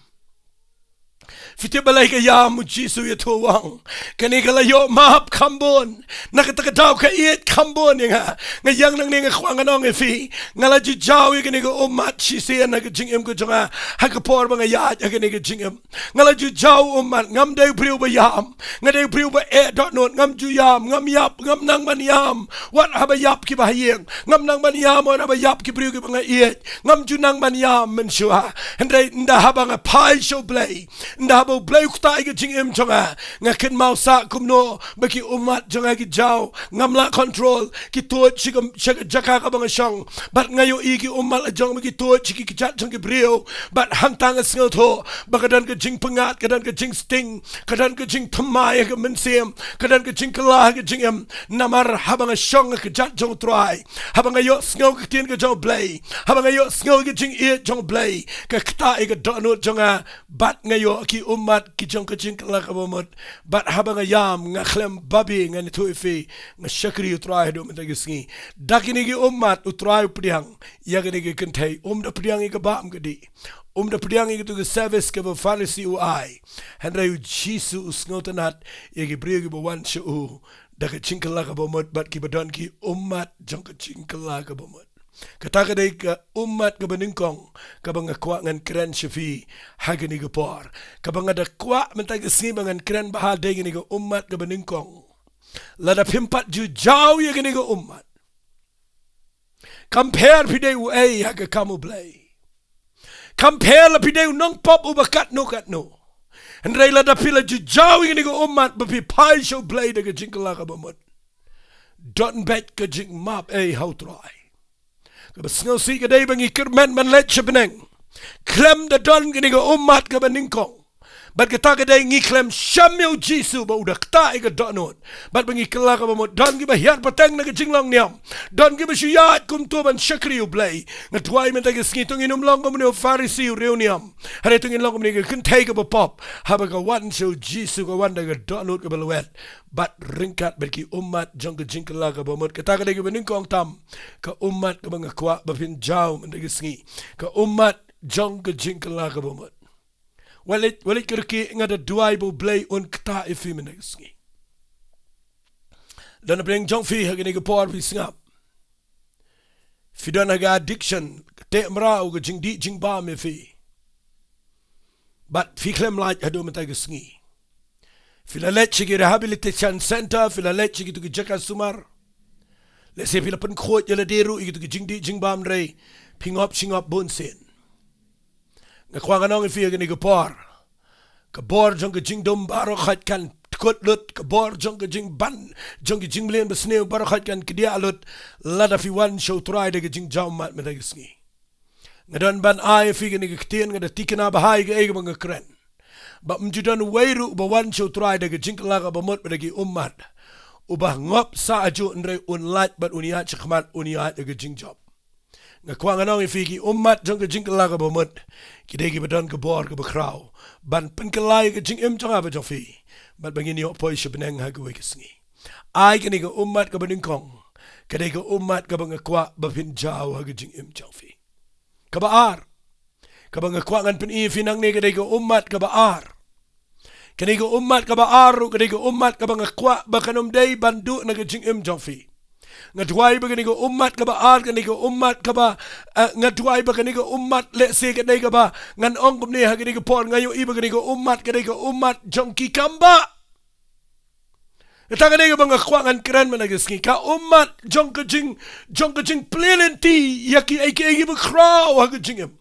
Phi tip balei ka ïam? U Jisu u ïathuh, u ong, kane ka la ïoh map kham bun. Na kata ka daw ka ïeit kham bun ïa nga. Nga ïeng nangne, nga kwah ngan ong ïa phi, nga la ju jaw ïa kane ka ummat shisien ha ka jingim ka jong nga, ha ka por ba nga ïaid ha kane ka jingim. Nga la ju jaw ummat. Ngam dei u briew ba ïam. Nga dei u briew ba eh dohnud. Ngam ju ïam, ngam ïap, ngam nang ban ïam. Wat haba ïap kiba ha ïing, ngam nang ban ïam. Wat haba ïap ki briew kiba nga ïeit, ngam ju nang ban ïam mynshuwa. Hynrei ynda haba nga phai sha U Blei, ynda haba U Blei u ktah ïa ka jingim jong nga, nga kynmaw sah kumno ba ki ummat jong nga ki jaw, ngam lah control, ki tuid sha ka, sha ka jaka kaba nga shong. Bad nga ïohi ki ummat la jong ba ki tuid sha ki kjat jong ki briew. Bad hangta nga sngewthuh ba ka don ka jingpyngngad, ka don ka jingsting, ka don ka jingthymmai ha ka mynsiem, ka don ka jingkylla ha ka jingim. Namar haba nga shong ha ka kjat jong u Trai, haba nga ïohsngew ka ktien ka jong U Blei, haba nga ïohsngew ka jingïeit jong U Blei, ka ktah ïa ka dohnud jong nga. Bad nga ïoh ki ummat ki jong ka jingkylla kaba mut. Bad haba nga ïam, nga khlem babe, ngan ïathuh ïa phi, nga shakri u Trai haduh mynta ka sngi. Da kine ki ummat u Trai u pdiang ïa kane ka kynthei. Um da pdiang ïa ka bam ka dih. Um da pdiang ïa katu ka service kaba u Pharisi u ai. Hynrei u Jisu u sngewtynnat ïa ki briew kiba wan sha u da ka jingkylla kaba mut, bad kiba don ki ummat jong ka jingkylla kaba mut. Kata ka dei ka ummat kaba nyngkong kaba nga kwah ngan kren sha phi ha kane ka por. Kaba nga da kwah mynta ka sngi ba ngan kren bha dei kane ka ummat kaba nyngkong. Lada phim pat ju jaw ïa kane ka ummat, kam pher phi dei uei ha ka kam U Blei. Kam pher la phi dei u nongpop uba katno katno. Hynrei lada phi la ju jaw ïa kane ka ummat ba phi phai sha U Blei da ka jingkylla kaba mut, don beit ka jingmap ei ha u Trai. Kaba sngewsih ka dei ba ngi kyrmen ban leit sha bneng, khlem da don kane ka ummat kaba nyngkong. Bad kata ka dei ngi khlem sham ïa u Jisu ba u da ktah ïa ka dohnud. Bad ba ngi kylla kaba mut, don kiba hiar pateng na ka jinglong niam. Don kiba shu ïaid kumto ban shakri U Blei. Nga duwai mynta ka sngi to ngin ym long kumne u Pharisi u riewniam. Hynrei to ngin long kumne ka kynthei kaba pop. Haba ka wan sha u Jisu ka wan da ka dohnud kaba lwet. Bad ryngkat bad ki ummat jong ka jingkylla kaba mut. Kata ka dei kaba nyngkong tam. Ka ummat kaba nga kwah ba phin jaw mynta ka sngi. Ka ummat jong ka jingkylla kaba mut. Walej, walej ka riki nga da duwai ba U Blei un ktah ïa phi mynta ka sngi. Don na pdeng jong phi ha kane ka por phi sngap. Phi don ha ka addiction, ka teh mraw, ka jingdih jingbam ïa phi. Bad phi khlem lait haduh mynta ka sngi. Phi la leit sha ki rehabilitation center, phi la leit sha kitu ki jaka sumar. Lehse phi la pynkhuid ïa lade ruh ïa kitu ki jingdih jingbam hynrei phi ngop shi ngop bun sien. Nga kwah ngan ong ïa phi ha kane ka por. Ka bor jong ka jingdum baroh khoit kan kut lut, ka bor jong ka jingban, jong ka jingmlien basniew baroh khoit kan kdiah lut, lada phi wan sha U Trai da ka jingjaw ummat mynta ka sngi. Nga don ban ai ïa phi kane ka ktien, nga da thikna bha ïa kaei kaba nga kren. Ba ym ju don uwei ruh uba wan sha U Trai da ka jingkylla kaba mut bad da ki ummat. Uba ngop sah hajuh hynrei un lait bad un ïaid shakhmat, un ïaid da ka jingjop. Nga kwah ngan ong ïa phi ki ummat jong ka jingkylla kaba mut. Ki dei kiba don ka bor kaba khraw. Ban pynkylla ïa ka jingim jong nga bad jong phi. Bad ba ngin ïoh poi sha bneng ha kawei ka sngi. Ai kane ka ummat kaba nyngkong. Ka dei ka ummat kaba nga kwah ba phin jaw ha ka jingim jong phi. Kaba ar. Kaba nga kwah ngan pyni ïa phi nangne ka dei ka ummat kaba ar. Kane ka ummat kaba ar ruh ka dei ka ummat kaba nga kwah ba kan ym dei ban duh na ka jingim jong phi. Nga duwai ba kane ka ummat kaba ar, kane ka ummat kaba, eh, nga duwai ba kane ka ummat lehse ka dei kaba ngan ong kumne ha kane ka por, nga ïohi ba kane ka ummat ka dei ka ummat jong ki kambah. Kata ka dei kaba nga kwah ngan kren mynta ka sngi, ka ummat jong ka jing, jong ka jingplie lynti ïa kiei kiei kiba khraw ha ka jingim.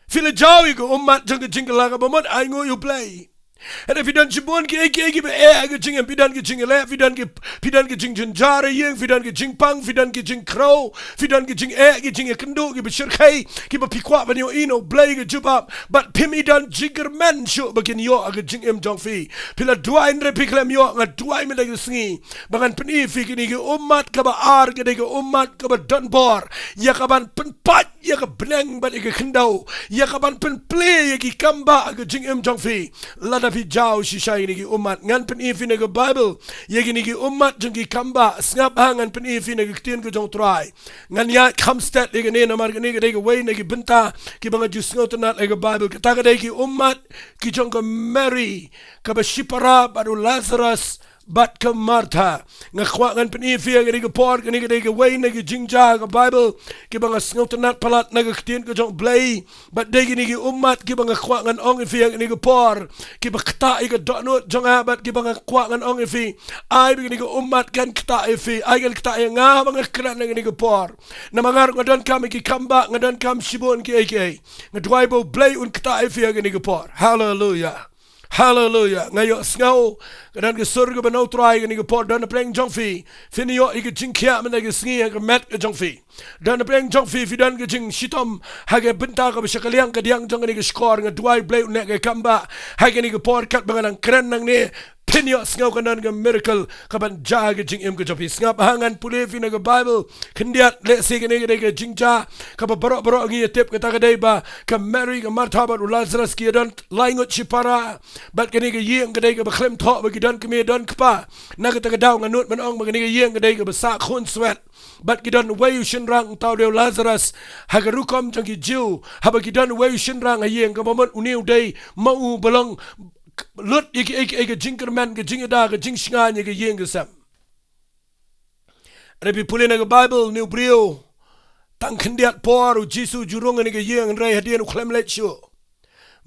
Phi la jaw ïa ka ummat jong ka jingkylla kaba mut, ai nguh ïa U Blei. Hynrei phi don shibun kiei kiei kiba eh ha ka jingim, phi don ka jingïaleh, phi don ki, phi don ka jingjynjar ha ïing, phi don ka jingpang, phi don ka jingkhrew, phi don ka jingeh, ka jingïakynduh, kiba shyrkhei, kiba phi kwah ban ïohi na U Blei ka jubab. Bad phim i don jingkyrmen shuh ba kin ïoh ha ka jingim jong phi. Phi la duwai hynrei phi khlem ïoh, nga duwai mynta ka sngi ba ngan pyni ïa phi kane ka ummat kaba ar, ka dei ka ummat kaba don bor ïa ka ban pynpait ïa ka bneng bad ïa ka khyndew, ïa ka ban pynplie ïa ki kambah ha ka jingim jong phi. Lada phi jaw shisha ïa kine ki ummat, ngan pyni ïa phi na ka Baibl ïa kine ki ummat jong ki kambah. Sngap ha, ngan pyni ïa phi na ka ktien ka jong U Trai. Ngan ïaid kham stet ïa kane namar kane ka dei kawei na ki bynta kiba nga ju sngewtynnat ha ka Baibl. Kata ka dei ki ummat ki jong ka Mary kaba shipara bad u Lazarus bad ka Martha. Nga kwah ngan pyni ïa phi ha kane ka por, kane ka dei kawei na ki jingjia ha ka Baibl kiba nga sngewtynnat palat na ka ktien ka jong U Blei. Bad dei kine ki ummat kiba nga kwah ngan ong ïa phi ha kane ka por, kiba ktah ïa ka dohnud jong nga, bad kiba nga kwah ngan ong ïa phi, ai ba kine ki ummat kan ktah ïa phi, ai kan ktah ïa nga ba nga kren ha kane ka por. Namar nga ruh nga donkam ïa ki kambah, nga donkam shibun kiei kiei. Nga duwai ba U Blei un ktah ïa phi ha kane ka por. Haleluya. Haleluya. Nga ïohsngew ka don ka sur kaba na U Trai ha kane ka por. Don na pdeng jong phi, phin ïoh ïa ka jingkhiah mynta ka sngi ha ka met ka jong phi. Don na pdeng jong phi, phi don ka jingshitom ha ka bynta kaba sha ka liang ka diang jong kane ka shkor. Nga duwai U Blei un leh ka kambah ha kane ka por, katba nga dang kren nangne. Phin ïohsngew kan don ka miracle kaban jia ha ka jingim ka jong phi. Sngap ha, ngan pule ïa phi na ka Baibl khyndiat. Lehse kane ka dei ka jingjia kaba baroh baroh ngi ïatip, kata ka dei ba ka Mary, ka Martha bad u Lazarus ki ïadon lai ngut shipara. Bad kane ka ïing ka dei kaba khlem thoh, ba ki don kmie don kpa. Na kata ka daw nga nud ban ong ba kane ka ïing ka dei kaba sah khun swet. Bad ki don uwei u shynrang, uta u dei u Lazarus. Ha ka rukom jong ki Jiw, haba ki don uwei u shynrang ha ïing, kaba mut une u dei ma u ba long lut ïa ka, ïa ka, ïa ka jingkyrmen, ka jingïada, ka jingshngaiñ ïa ka ïing ka sem. Hynrei phi pule na ka Baibl, une u briew, tang khyndiat por u Jisu u ju rung ha kane ka ïing, hynrei hadien u khlem leit shuh.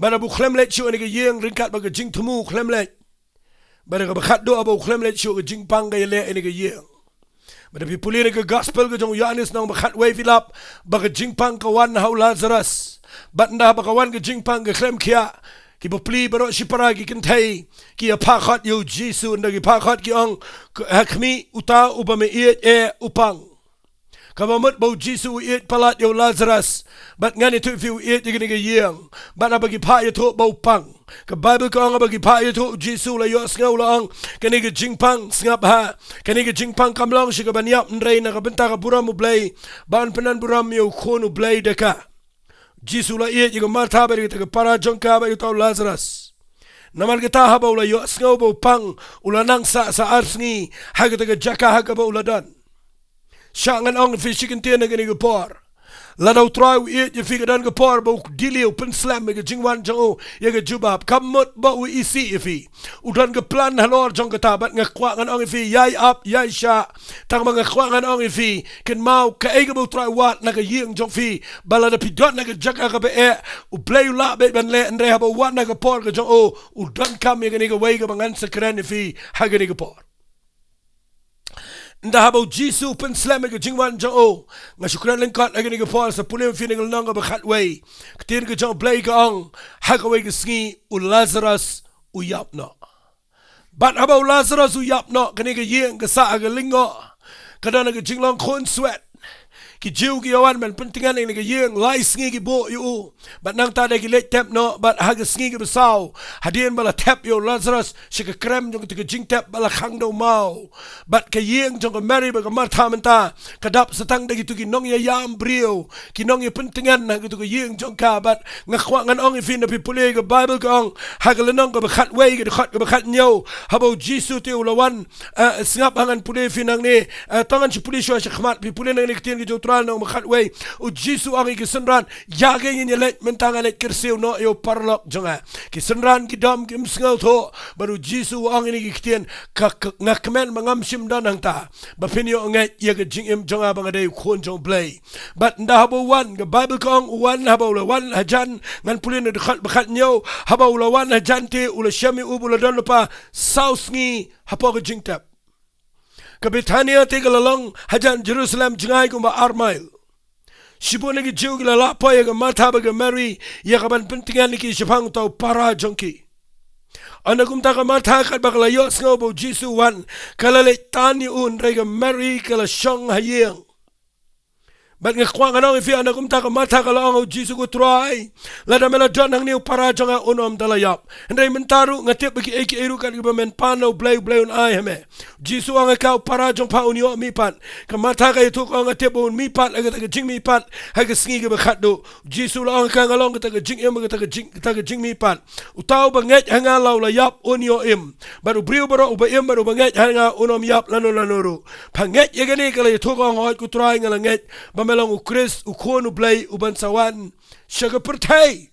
Bad haba u khlem leit shuh ha kane ka ïing, ryngkat bad ka jingthmu u khlem leit. Bad ha kaba khatduh haba u khlem leit shuh, ka jingpang ka ïaleh ha kane ka ïing. Bad phi pule na ka Gospel ka jong u Ïoannis lynnong ba khatwei, phi lap ba ka jingpang ka wan ha u Lazarus. Bad ynda ba ka wan ka jingpang, ka khlem khiah. Ki bapli baroh shipara, ki kynthei, ki ïa phah khot ïa u Jisu, ynda ki phah khot ki ong, "Ha khmih, uta uba me ïeit eh u pang." Kaba mut ba u Jisu u ïeit palat ïa u Lazarus. Bad ngan ïathuh ïa phi u ïeit ïa kane ka ïing. Bad haba ki phah ïathuh ba u pang. Ka Baibl ka ong haba ki phah ïathuh u Jisu u la ïohsngew u la ong. Kane ka jingpang sngap ha. Kane ka jingpang kam long sha kaban ïap hynrei na ka bynta ka burom u Blei. Ban pyndonkam burom ïa u khun u Blei da ka. Jisu u la ïeit ïa ka Martha bad ïa kata ka para jong ka bad ïa uta u Lazarus. Namar kata haba u la ïohsngew ba u pang, u la nang sah sa ar sngi, ha kata ka jaka ha kaba u la don. Sha ngan ong ïa phi shi kyntien ha kane ka por. Lada u Trai u ïeit ïa phi ka don ka por ba u dili u pynslem ïa ka jingwan jong u, ïa ka jubab, kam mut ba u isih ïa phi. U don ka plan halor jong kata bad nga kwah ngan ong ïa phi, ïai ap, ïai shah. Tang ba nga kwah ngan ong ïa phi, kynmaw kaei kaba u Trai u wad na ka ïing jong phi, ba lada phi don ha ka jaka kaba eh, u Blei u lah beit ban leh, hynrei haba u wan ha ka por ka jong u, u donkam ïa kane kawei kaba ngan sa kren ïa phi, ha kane ka por. Ynda haba u Jisu u pynslem ïa ka jingwan jong u, nga shu kren lyngkot ha kane ka por sa pule ïa phi na ka lynnong kaba khatwei. Ka ktien ka jong u Blei ka ong, ha kawei ka sngi u Lazarus u ïap noh. Bad haba u Lazarus u ïap noh, kane ka ïing ka sah ha ka lyngngoh. Ka don ha ka jinglong khun swet. Ki Jiw ki ïa wan ban pyntngen ïa kane ka ïing, lai sngi ki buh ïa u. Bad nangta da ki leit tep noh, bad ha ka sngi kaba saw. Hadien ba la tep ïa u Lazarus, sha ka krem jong kata ka jingtep ba la khang da u maw. Bad ka ïing jong ka Mary bad ka Martha mynta, ka dap sa tang da kitu ki nongïaïam briew. Ki nongïapyntngen ha katu ka ïing jong ka bad nga kwah ngan ong ïa phi na phi pule ka Baibl ka ong. Ha ka lynnong kaba khatwei ka dkhot kaba khathynñiew. Haba u Jisu te u la wan, eh, sngap ha ngan pule ïa phi nangne, eh, to ngan shu pule shuwa shakhmat phi pule nangne ka ktien ka jong u Trai lynnong kaba khatwei. U Jisu u ong ïa ki synran. Ïa kaei ngin ïaleit mynta ngan leit kyrsiew noh ïa u paralok jong nga. Ki synran ki dom kim sngewthuh. Bad u Jisu u ong ïa kine ki ktien. Ka, ka, nga kmen ba ngam shym don hangta. Ba phin ïoh ngeit ïa ka jingim jong nga ba nga dei u khun jong u Blei. Bad ynda haba u wan, ka Baibl ka ong u wan, haba u la wan hajan, ngan pule na dkhot ba khathynñiew, haba u la wan hajan te, u la shem ïa u ba u la don lypa, saw sngi, hapoh ka jingtep. Ka Bethania te ka la long, hajan Jerusalem, jngai kumba ar mail. Shibun na ki Jiw ki la lah poi ïa ka Martha bad ka Mary, ïa kaban pyntngen ïa ki shaphang uta u para jong ki. Ynda kumta ka Martha katba ka la ïohsngew ba u Jisu u wan, ka la leit tan ïa u hynrei ka Mary ka la shong ha ïing. Bad nga kwah ngan ong ïa phi ynda kumta ka Martha ka la ong ha u Jisu ko Trai. Lada me la don hangne u para jong nga un ym da la ïap. Hynrei mynta ruh nga tip ba kiei kiei ruh kat kiba men pan na u Blei u Blei un ai ha me. Jisu u ong ha ka u para jong pha un ïoh mihpat. Ka Martha ka ïathuh ka ong nga tip ba un mihpat ha kata ka jingmihpat ha ka sngi kaba khatduh. Jisu u la ong ha ka nga long kata ka jingim kata ka jing, kata ka jingmihpat. Uta uba ngeit ha nga la u la ïap un ïoh im. Bad u briew baroh uba im bad uba ngeit ha nga un ym ïap lano lano ruh. Pha ngeit ïa kane ka la ïathuh ka ong hooid ko Trai nga la ngeit. Ba me long u Khrist u khun u Blei uban sa wan. Sha ka pyrthei.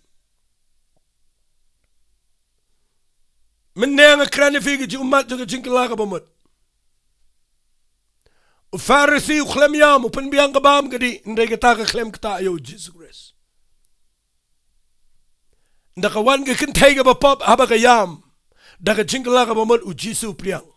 Mynne nga kren ïa phi ka jingummat jong ka jingkylla kaba mut. U Pharisi u khlem ïam, u pynbiang ka bam ka dih, hynrei kata ka khlem ktah ïa u Jisu Khrist. Ynda ka wan ka kynthei kaba pop haba ka ïam, da ka jingkylla kaba mut u Jisu u pdiang.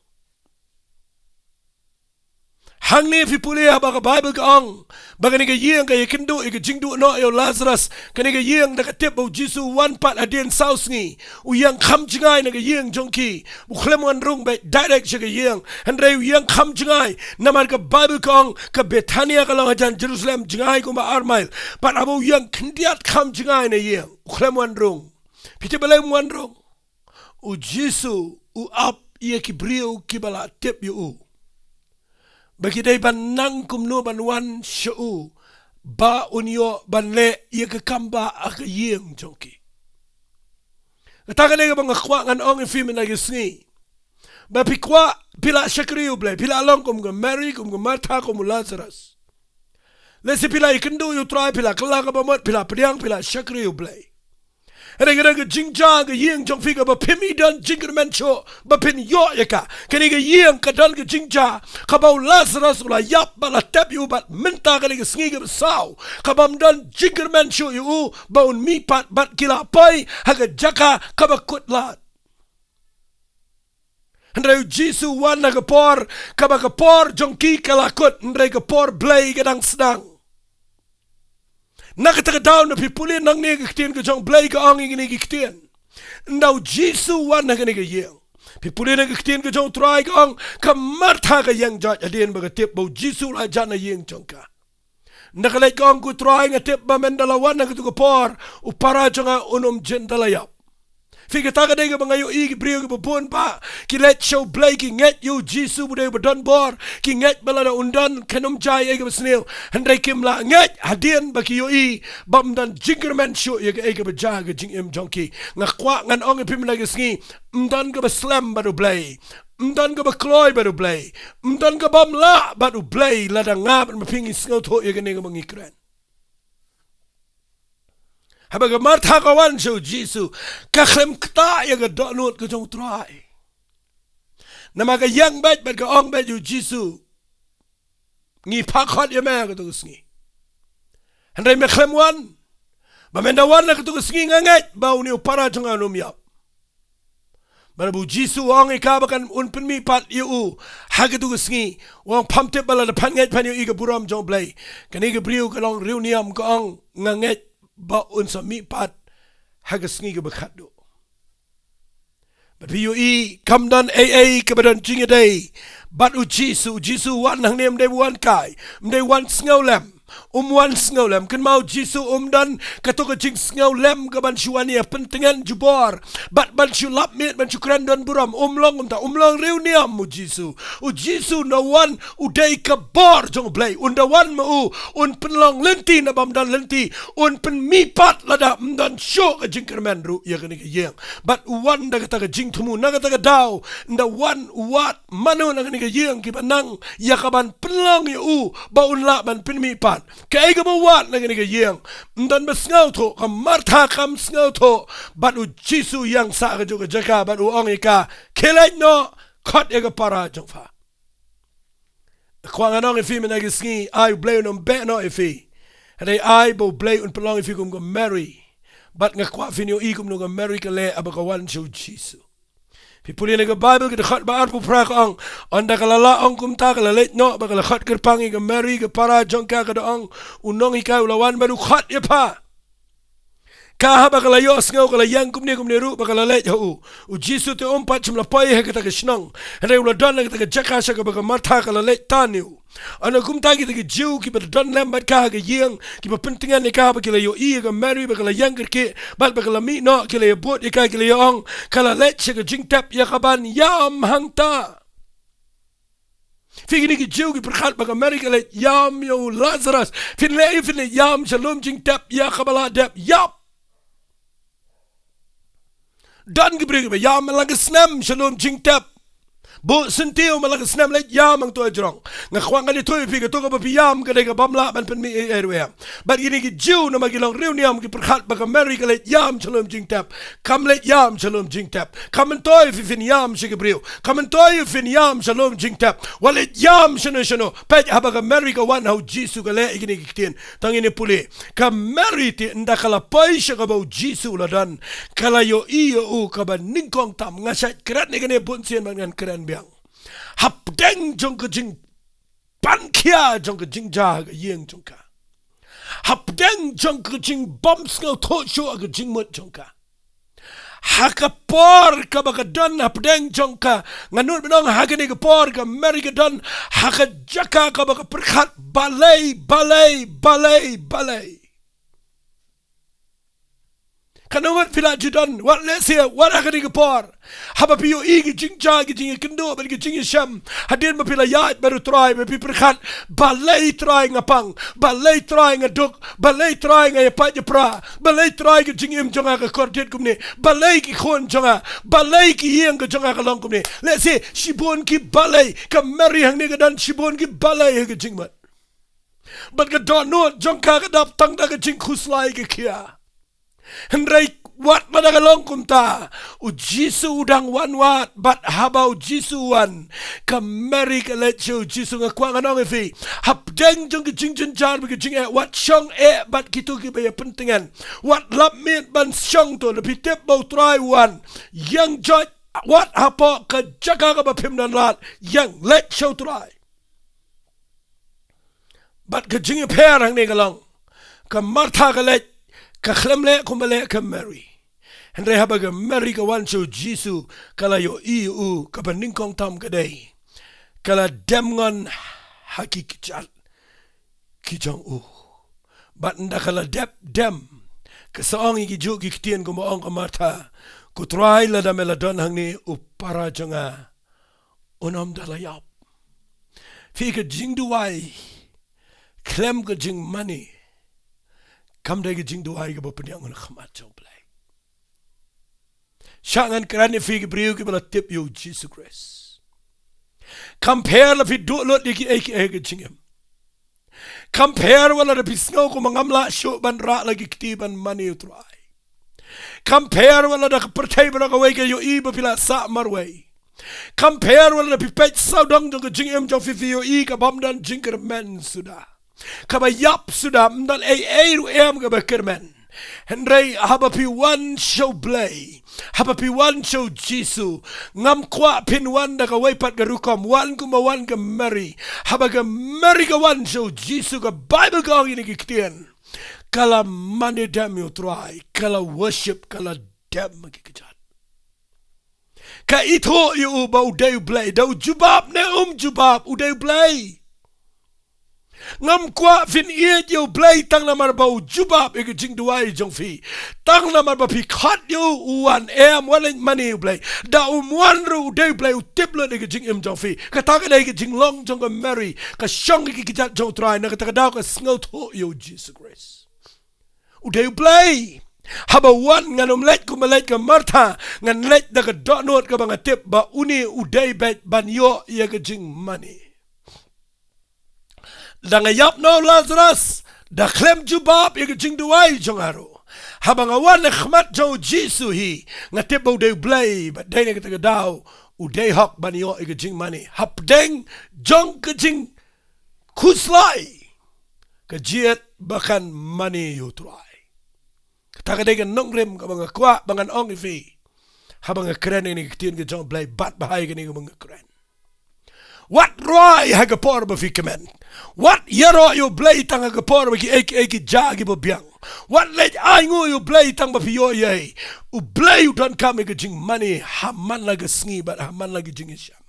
Hangne phi pule haba ka Baibl ka ong ba kane ka ïing ka ïakynduh ïa ka jingduh noh ïa u Lazarus. Kane ka ïing da ka tip ba u Jisu u wan pat hadien saw sngi, u ïeng kham jngai na ka ïing jong ki. U khlem wan rung beit direct sha ka ïing, hynrei u ïeng kham jngai. Namar ka Baibl ka ong ka Bethania ka long hajan Jerusalem jngai kumba ar mail. Bad haba u ïeng khyndiat kham jngai na ïing, u khlem wan rung. Phi tip balei um wan rung? U Jisu u ap ïa ki briew kiba la tip ïa u ba ki dei ban nang kumno ban wan sha u ba un ïoh ban leh ïa ka kam ba ha ka ïing jong ki. Kata ka dei kaba nga kwah ngan ong ïa phi mynta ka sngi. Ba phi kwah phi la shakri ïa u Blei, phi la long kum ka Mary, kum ka Martha, kum u Lazarus. Lehse phi la ïakynduh ïa u Trai, phi la kylla kaba mut, phi la pdiang, phi la shakri ïa u Blei. Hynrei ka don ka jingjia ha ka ïing jong phi kaba phim i don jingkyrmen shuh ba phin ïoh ïa ka. Kane ka ïing ka don ka jingjia kaba u Lazarus u la ïap ba la tep ïa u bad mynta kane ka sngi kaba saw kabym don jingkyrmen shuh ïa u ba un mihpat bad ki la poi ha ka jaka kaba kut lad. Hynrei u Jisu u wan ha ka por kaba ka por jong ki ka la kut, hynrei ka por Blei ka dang sdang. Na kata ka daw na phi pule nangne ka ktien ka jong Blei ka ong ïa kine ki ktien. Ynda u Jisu u wan ha kane ka ïing, phi pule na ka ktien ka jong u Trai ka ong ka Martha ka ïeng joit hadien ba ka tip ba u Jisu u la jan ha ïing jong ka. Nda ka leit ka ong, ko Trai, nga tip ba mynda la wan ha katu ka por, u para jong nga un ym jin da la ïap. Phi, kata ka dei kaba nga ïohi, ki briew kiba bun bah ki leit sha U Blei, ki ngeit ïa U Jisu ba dei uba don bor, ki ngeit ba lada un don kan ym jia ei ei kaba sniew. Hynrei kim lah ngeit hadien ba ki ïohi ba ym don jingkyrmen shuh ïa kaei kaba jia ha ka jingim jong ki. Nga kwah ngan ong ïa phi mynta ka sngi, ym don kaba slem bad U Blei. Ym don kaba kloi bad U Blei. Ym don kaba ym lah bad U Blei lada nga bad ma phi ngi sngewthuh ïa kane kaba ngi kren. Haba ka Martha ka wan sha U Jisu, ka khlem ktah ïa ka dohnud ka jong U Trai. Namar ka ïeng beit bad ka ong beit ïa U Jisu, ngi phah khot ïa me ha katu ka sngi. Hynrei me khlem wan. Ba men da wan ha katu ka sngi, nga ngeit ba une u para jong nga un ym ïap. Bad haba U Jisu u ong ïa ka ba kan un pynmihpat ïa u ha katu ka sngi, u ong, pham tip ba lada phan ngeit phan ïohi ka burom jong U Blei. Kane ka briew ka long riewniam, ka ong, nga ngeit ba un sa mihpat ha ka sngi kaba khatduh. Bad phi ïohi, kam don ei ei kaba don jingïadei bad U Jisu. U Jisu u wan hangne ym dei ba wan kai, ym dei wan sngewlem. Um wan sngewlem. Kynmaw, U Jisu um don kato ka jingsngewlem kaban shu wan ïa pyntngen jubor bad ban shu lap miet, ban shu kren don burom. Um long kumta, um long riewniam U Jisu. U Jisu un da wan, u dei ka bor jong U Blei. Un da wan ma u, un pynlong lynti naba ym don lynti, un pynmihpat lada ym don shuh ka jingkyrmen ruh ïa kane ka ïing. Bad u wan da kata ka jingthmu, na kata ka daw, un da wan u wad mano na kane ka ïing kiba nang ïa kaban pynlong ïa u ba un lah ban pynmihpat. Kaei kaba wad na kane ka ïing? Ym don ba sngewthuh, ka Martha kam sngewthuh. Bad U Jisu u ïeng sha kajuh ka jaka bad u ong ïa ka, khie leit noh, khot ïa ka para jong pha. Kwah ngan ong ïa phi mynta ka sngi, ai U Blei un ym beh noh ïa phi. Hynrei ai ba U Blei un pynlong ïa phi kum ka Mary. Bad nga kwah phin ïohi kumno ka Mary ka leh haba ka wan sha U Jisu. Phi pule na ka Baibl, ka dkhot ba arphew phra ka ong, ynda ka la lah ong kumta ka la leit noh bad ka la khot kyrpang ïa ka Mary, ka para jong ka, ka da ong, u nonghikai u la wan bad u khot ïa pha. Ka haba ka la ïohsngew, ka la ïeng kumne kumne ruh ba ka la leit ha u. U Jisu te um pat shym la poi ha kata ka shnong. Hynrei u la don ha kata ka jaka sha kaba ka Martha ka la leit tan ïa u. Ynda kumta kita ki Jiw kiba don lem bad ka ha ka ïing, kiba pyntngen ïa ka ba ki la ïohi ïa ka Mary ba ka la ïeng kyrkieh bad ba ka la mih noh, ki la ïa bud ïa ka, ki la ïa ong, ka la leit sha ka jingtep ïa kaban ïam hangta. Phi, kine ki Jiw ki pyrkhat ba ka Mary ka leit ïam ïa u Lazarus. Phin leh ïa, phin leit ïam sha lum jingtep ïa kaba la dep ïap. Don ki briew kiba ïam man la ka snem sha lum jingtep. Buh syntiew man la ka snem, leit ïam hangto hajrong. Nga kwah ngan ïathuh ïa phi, kato kaba phi ïam ka dei kaba ym lah ban pynmih ei ei ruh em. Bad kine ki Jiw namar ki long riewniam ki pyrkhat ba ka Mary ka leit ïam sha lum jingtep. Kam leit ïam sha lum jingtep. Kam myntoi phi phin ïam sha ki briew. Kam myntoi phin ïam sha lum jingtep. Wat leit ïam shano shano. Peit, haba ka Mary ka wan ha U Jisu ka leh ïa kine ki ktien. Tang ïa kine pule. Ka Mary te ynda ka la poi sha kaba U Jisu u la don, ka la ïohi ïa u kaba nyngkong tam. Nga shait kren ïa kane bun sien bad ngan kren biang. Hapdeng jong ka jingpynkhia jong ka jingjia ha ka ïing jong ka, hapdeng jong ka jingbym sngewthuh shuh ha ka jingmut jong ka, ha ka por kaba ka don hapdeng jong ka, nga nud ban ong ha kane ka por ka Mary ka don ha ka jaka kaba ka pyrkhat balei, balei, balei, balei. Katno ngut phi la ju don, wat lehse, wat ha kane ka por, haba phi ïohi ki jingjia, ki jingïakynduh bad ki jingïashem, hadien ba phi la ïaid bad U Trai, ba phi pyrkhat, balei Trai nga pang, balei Trai nga duk, balei Trai nga ïapait ïapra, balei Trai ka jingim jong nga ka kordit kumne, balei ki khun jong nga, balei ki ïing ka jong nga ka long kumne. Lehse shibun ki balei, ka Mary hangne ka don shibun ki balei ha ka jingmut. Bad ka dohnud jong ka ka dap tang da ka jingkhuslai ka khia. Hynrei wat lada ka long kumta, U Jisu u dang wan wad, bad haba U Jisu u wan, ka Mary ka leit sha U Jisu. Nga kwah ngan ong ïa phi, hapdeng jong ka jingjynjar bad ka jingeh, wat shong eh bad kito kiba ïa pyntngen. Wat lap miet ban shong to, lada phi tip ba U Trai u wan, ïeng joit, wat hapoh ka jaka kaba phim don lad, ïeng leit sha U Trai. Bad ka jingïapher hangne ka long, ka Martha ka leit, ka khlem leh kumba leh ka Mary. Hynrei haba ka Mary ka wan sha U Jisu, ka la ïohi ïa u, kaba nyngkong tam ka dei, ka la dem ngon ha ki kjat ki jong u. Bad ynda ka la dep dem, ka sa ong ïa ki juh ki ktien kumba ong ka Martha, ko Trai, lada me la don hangne, u para jong nga un ym da la ïap. Phi, ka jingduwai khlem ka jingmane kam dei ka jingduwai kaba pynïaid na khmat jong U Blei. Shah ngan kren ïa phi ki briew kiba la tip ïa U Jisu Khrist. Kam pher la phi duh lut ïa kiei kiei ha ka jingim. Kam pher wat lada phi sngew kumba ngam lah shuh ban rah la ki kti ban mane ïa U Trai. Kam pher wat lada ka pyrthei baroh kawei ka ïohi ba phi la sah marwei. Kam pher wat lada phi peit sawdong jong ka jingim jong phi, phi ïohi ka bym don jingkyrmen suda. Kaba ïap suda, ym don ei ei ruh em kaba kyrmen. Hynrei haba phi wan sha U Blei, haba phi wan sha U Jisu, ngam kwah phin wan da kawei pat ka rukom, wan kumba wan ka Mary. Haba ka Mary ka wan sha U Jisu, ka Baibl ka ong ïa kine ki ktien, ka la mane dem ïa U Trai, ka la worship, ka la dem ha ki kjat. Ka ithuh ïa u ba u dei U Blei, da u jubab ne um jubab, u dei U Blei. Ngam kwah phin ïeit ïa U Blei tang namar ba u jubab ïa ka jingduwai jong phi. Tang namar ba phi khot ïa u, u wan, em, wat leit mane ïa U Blei. Da um wan ruh, u dei U Blei, u tip lut ïa ka jingim jong phi. Kata ka dei ka jinglong jong ka Mary, ka shong ha ki kjat jong U Trai, na kata ka daw ka sngewthuh ïa U Jisu Khrist. U dei U Blei. Haba wan, ngan ym leit kumba leit ka Martha, ngan leit da ka dohnud kaba nga tip ba une u dei beit ban ïoh ïa ka jingmane. Da nga ïap noh u Lazarus, da khlem jubab ïa ka jingduwai jong nga ruh, haba nga wan ha khmat jong U Jisu hi, nga tip ba u dei U Blei, bad dei na kata ka daw u dei hok ban ïoh ïa ka jingmane. Hapdeng jong ka jing khuslai, ka jied ba kan mane ïa U Trai. Kata ka dei ka nongrim kaba nga kwah ba ngan ong ïa phi haba nga kren ïa kine ki ktien ka jong U Blei, bad bha ïa kane kaba nga kren. Wat rwai ha ka por ba phi kmen. Wat ïaroh ïa U Blei tang ha ka por ba kiei kiei ki jia kiba biang. Wat leit ainguh ïa U Blei tang ba phi ïoh ïa U Blei. U donkam ïa ka jingmane ha man la ka sngi bad ha man la ka jingïashem.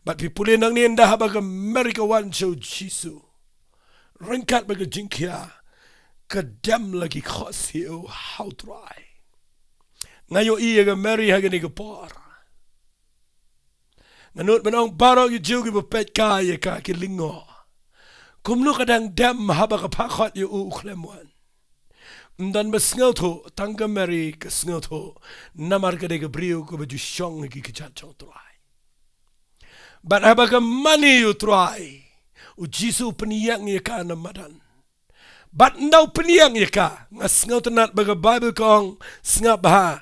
Bad phi pule nangne, ynda haba ka Mary ka wan sha U Jisu, ryngkat bad ka jingkhia, ka dem la ki khohsiew ha U Trai. Nga ïohi ïa ka Mary ha kane ka por. Nga nud ban ong baroh ki Jiw kiba peit kai ïa ka ki lyngngoh. Kumno ka dang dem haba ka phah khot ïa u, u khlem wan. Ym don ba sngewthuh, tang ka Mary ka sngewthuh, namar ka dei ka briew kaba ju shong ha ki kjat jong U Trai. Bad haba ka mane ïa U Trai, U Jisu u pynïeng ïa ka na madan. Bad ynda u pynïeng ïa ka, nga sngewtynnat ba ka Baibl ka ong, sngap bha,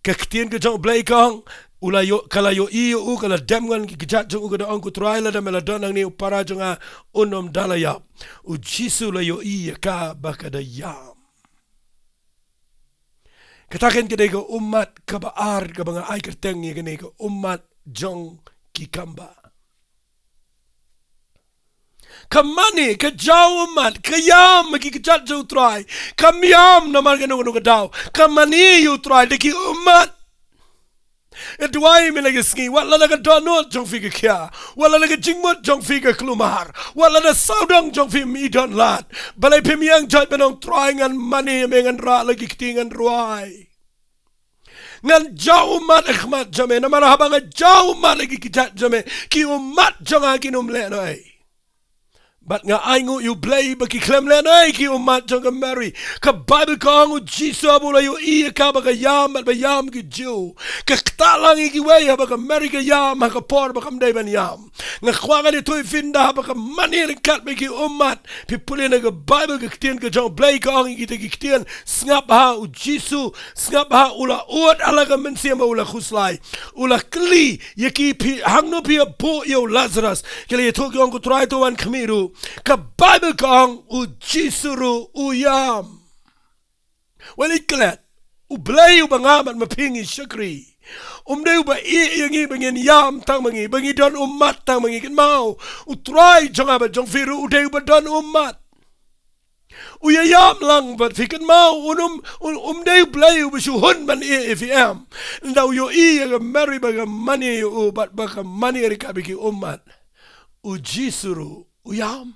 ka ktien ka jong U Blei ka ong, u la ïoh, ka la ïohi ïa u, ka la dem ngon ki kjat jong u, ka da ong, ko Trai, lada me la don hangne, u para jong nga un ym da la ïap. U Jisu u la ïohi ïa ka ba ka da ïam. Kata kein ka dei ka ummat kaba ar kaba nga ai kyrteng ïa kane ka ummat jong ki kamba. Ka mane, ka jaw ummat, ka ïam ha ki kjat jong U Trai. Kam ïam namar kano kano ka daw. Ka mane ïa U Trai da ki ummat. Nga duwai mynne ka sngi, wat lada ka dohnud jong phi ka khia, wat lada ka jingmut jong phi ka kulmar, wat lada sawdong jong phi ym don lad, balei phim ïeng jait ban ong, Trai, ngan mane ïa me, ngan rah la ki kti, ngan rwai. Ngan jaw ummat ha khmat jong me, namar haba nga jaw ummat ha ki kjat jong me, ki ummat jong nga kin ym lehnohei. Bad nga ainguh ïa U Blei ba ki khlem lehnohei ki ummat jong ka Mary. Ka Baibl ka ong U Jisu haba u la ïohi ïa ka ba ka ïam bad ba ïam ki Jiw, ka ktah lang ïa kiwei haba ka Mary ka ïam ha ka por ba kam dei ban ïam. Nga kwah ngan ïathuh ïa phi ynda haba ka mane ryngkat bad ki ummat. Phi pule na ka Baibl, ka ktien ka jong U Blei ka ong ïa kita ki ktien, sngap bha, U Jisu, sngap bha, u la ud ha la ka mynsiem bad u la khuslai. U la kylli ïa ki, phi, hangno phi ïa buh ïa u Lazarus? Ki la ïathuh, ki ong, ko Trai, to wan khmih ruh. Ka Baibl ka ong U Jisu ruh u ïam. Wat leit klet. U Blei uba nga bad ma phi ngi shakri, um dei uba ïeh ïa ngi ba ngin ïam tang ma ngi, ba ngi don ummat tang ma ngi. Kynmaw, U Trai jong nga bad jong phi ruh u dei uba don ummat. U ïa ïam lang bad phi. Kynmaw, un um, un, um dei U Blei uba shu hun ban ïeh ïa phi, em. Ynda u ïohi ïa ka Mary ba ka mane ïa u bad ba ka mane ryngkat bad ki ummat, U Jisu ruh u ïam.